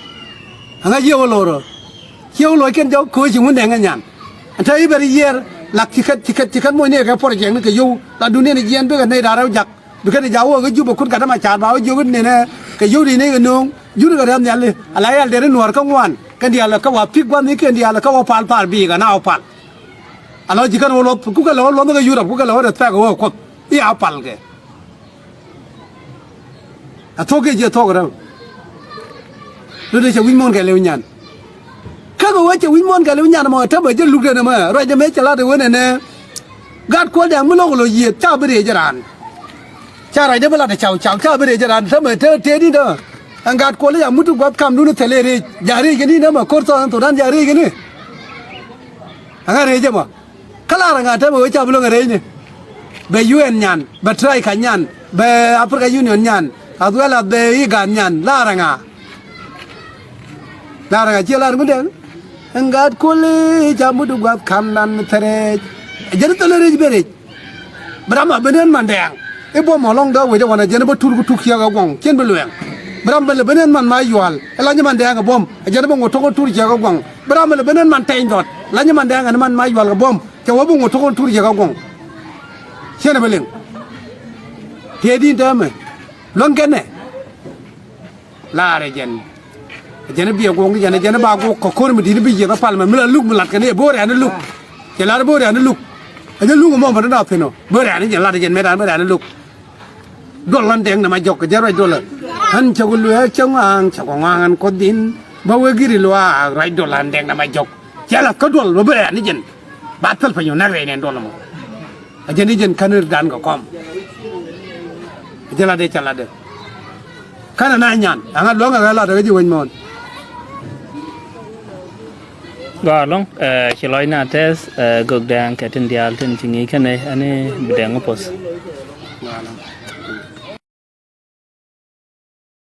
Aŋa yiëë wä lo̱rä. Ciɛ wä lo̱c kɛn jɔk köö ci Ŋundɛŋ ɛ nyan. Ɛn te i̱ bɛ ri yiɛɛr lak ci kɛn ci kɛn ci kɛn moc ni kɛ project ni kɛ yio̱w la duŋdiɛn i̱ jiɛɛn bikɛ nɛy da̱ŋ rɛw jak. Bikɛn i̱ ja̱ wä kä Jubɛ kut gat däma ca̱a̱t ba wä jiök i̱ nɛnɛ kɛ yio̱w ri ni kɛ nööŋ. Jut kɛ riath nhiali ala yɛl deri nuäär kä ŋuan kɛn diaal kä wa pi̱k gua̱n ni kɛn diaal kä wä pal thar biik ana wä pal. Ala wä ci kɛn wä luɔth kukɛ lɛ wä luɔth ni kɛ Yurop kukɛ lɛ wä respect wä kuɔth i̱ a pal kɛ. A thuɔ̱k kiɛ ciɛ thuɔ̱k rɛw. Lotdɛ cɛ wi̱c muɔ̱ɔ̱n kɛɛliw nyan. Kä kɛ wee cɛ wi̱c muɔ̱ɔ̱n kɛl i̱ nyan ɛmɔ ɛ tämɛ jɛ lukdɛ nɛmɛ ruacdɛ mëë cɛ lat ɛ wen ɛnɛ. Gaat kuɔl dɛ̈ɛ̈ŋ mi lo̱k ɛ lo̱c yiëëth ca bi rëëc ɛ raan. Ca ruacdɛ bi lat ɛ cau cau ca bi rëëc ɛ raan tämɛ te tëëd in tämɛ. Ɛn gaat kuɔl i̱ ca mut ti gua̱th kamdun ɛ thil ëë rëëc ja̱ rëëc kɛn in tämɛ ko̱r thɔɔk ɛn thok dan ja̱ rëëc kɛn in. Ɛŋa rëëc ɛmɔ. Kä lar ɛŋa täämɛ wee ca bi lo̱ŋ ɛ rɛyni. Bɛ U N nyan, bɛ Troika nyan, bɛ Africa Union nyan, as well as bɛ IGAD nyan, lar ɛŋa. Lar ɛŋa ciɛ lar mi dɛŋ. Ɛn gaat kuɔli ca mut i̱ gua̱th ka̱n nan thɛrɛc. Jɛn thilɛ rɛc ben rɛc. Bi ram a ben ɛn man dɛŋ. I̱ buɔ̱m ɔlɔŋ dee wec ɛ wanɛ jɛn bä tur ku tuk ciɛ kɛ guɔ̱ŋ cien bi luɛɛŋ. Bi ram bä lɛ ben ɛn man ma yual ɛ la nyi man dɛŋ ɛ buɔ̱m ɛ jɛn bä ŋot tok ɛ tur ciɛ kɛ guɔ̱ŋ. Bi ram bä lɛ ben ɛn man tɛny dhɔt la nyi man dɛŋ ɛn man ma yual kɛ buɔ̱m. Cɛ wä bi ŋot tok ɛ tur ciɛ kɛ guɔ̱ŋ. Cienɛ bi liŋ. Tiee di̱n täämɛ luäŋ kɛnɛ. Laarɛ jɛn. Jɛn biɛ guɔ̱ŋ jɛn jɛn ba guɔ̱k kɛ ko̱r mi di̱t bi yieth a pal mɛ mi la luk mi lat kɛn i̱ bo̱o̱rɛ ani luk. Cɛ lar bo̱o̱rɛ ani luk. Ɛ jɛ luk ɛmɔ mɛ dɔ̱na thi̱n ɔ bo̱o̱rɛ ani jɛn lat jɛn mɛ dan bo̱o̱rɛ ani luk. Duɔl lan dɛŋ nɛ ma jɔk kɛ jɛ ruac duɔlɛ. Ɣän cɛ ku lueek cɛ ŋɔaŋ cɛ ku ŋɔaŋ ɣän kuoth din. Bä wee giri luaak ruac duɔl lan dɛŋ nɛ ma jɔk. Cɛ lath kä duɔl bä bä rɛ̈ɛ̈n ni jɛn. Ba thil piny wä näk rɛy nɛn duɔl ɛmɔ. A jɛn i̱ jɛn kän i̱ dan kɛ kɔm. A jɛn latdɛ ca latdɛ. Känɛ na nyan aŋa luäŋ a ɣä latdɛ kä ji̱ wec mɔɔn. Gɔaa ɛlɔ̱ŋ. Ci lɔc na tɛth. Gök dɛŋ kɛ tin diaal tin ci ŋi̱i̱c kɛnɛ ɛn i̱ bi dɛŋ i̱ poth.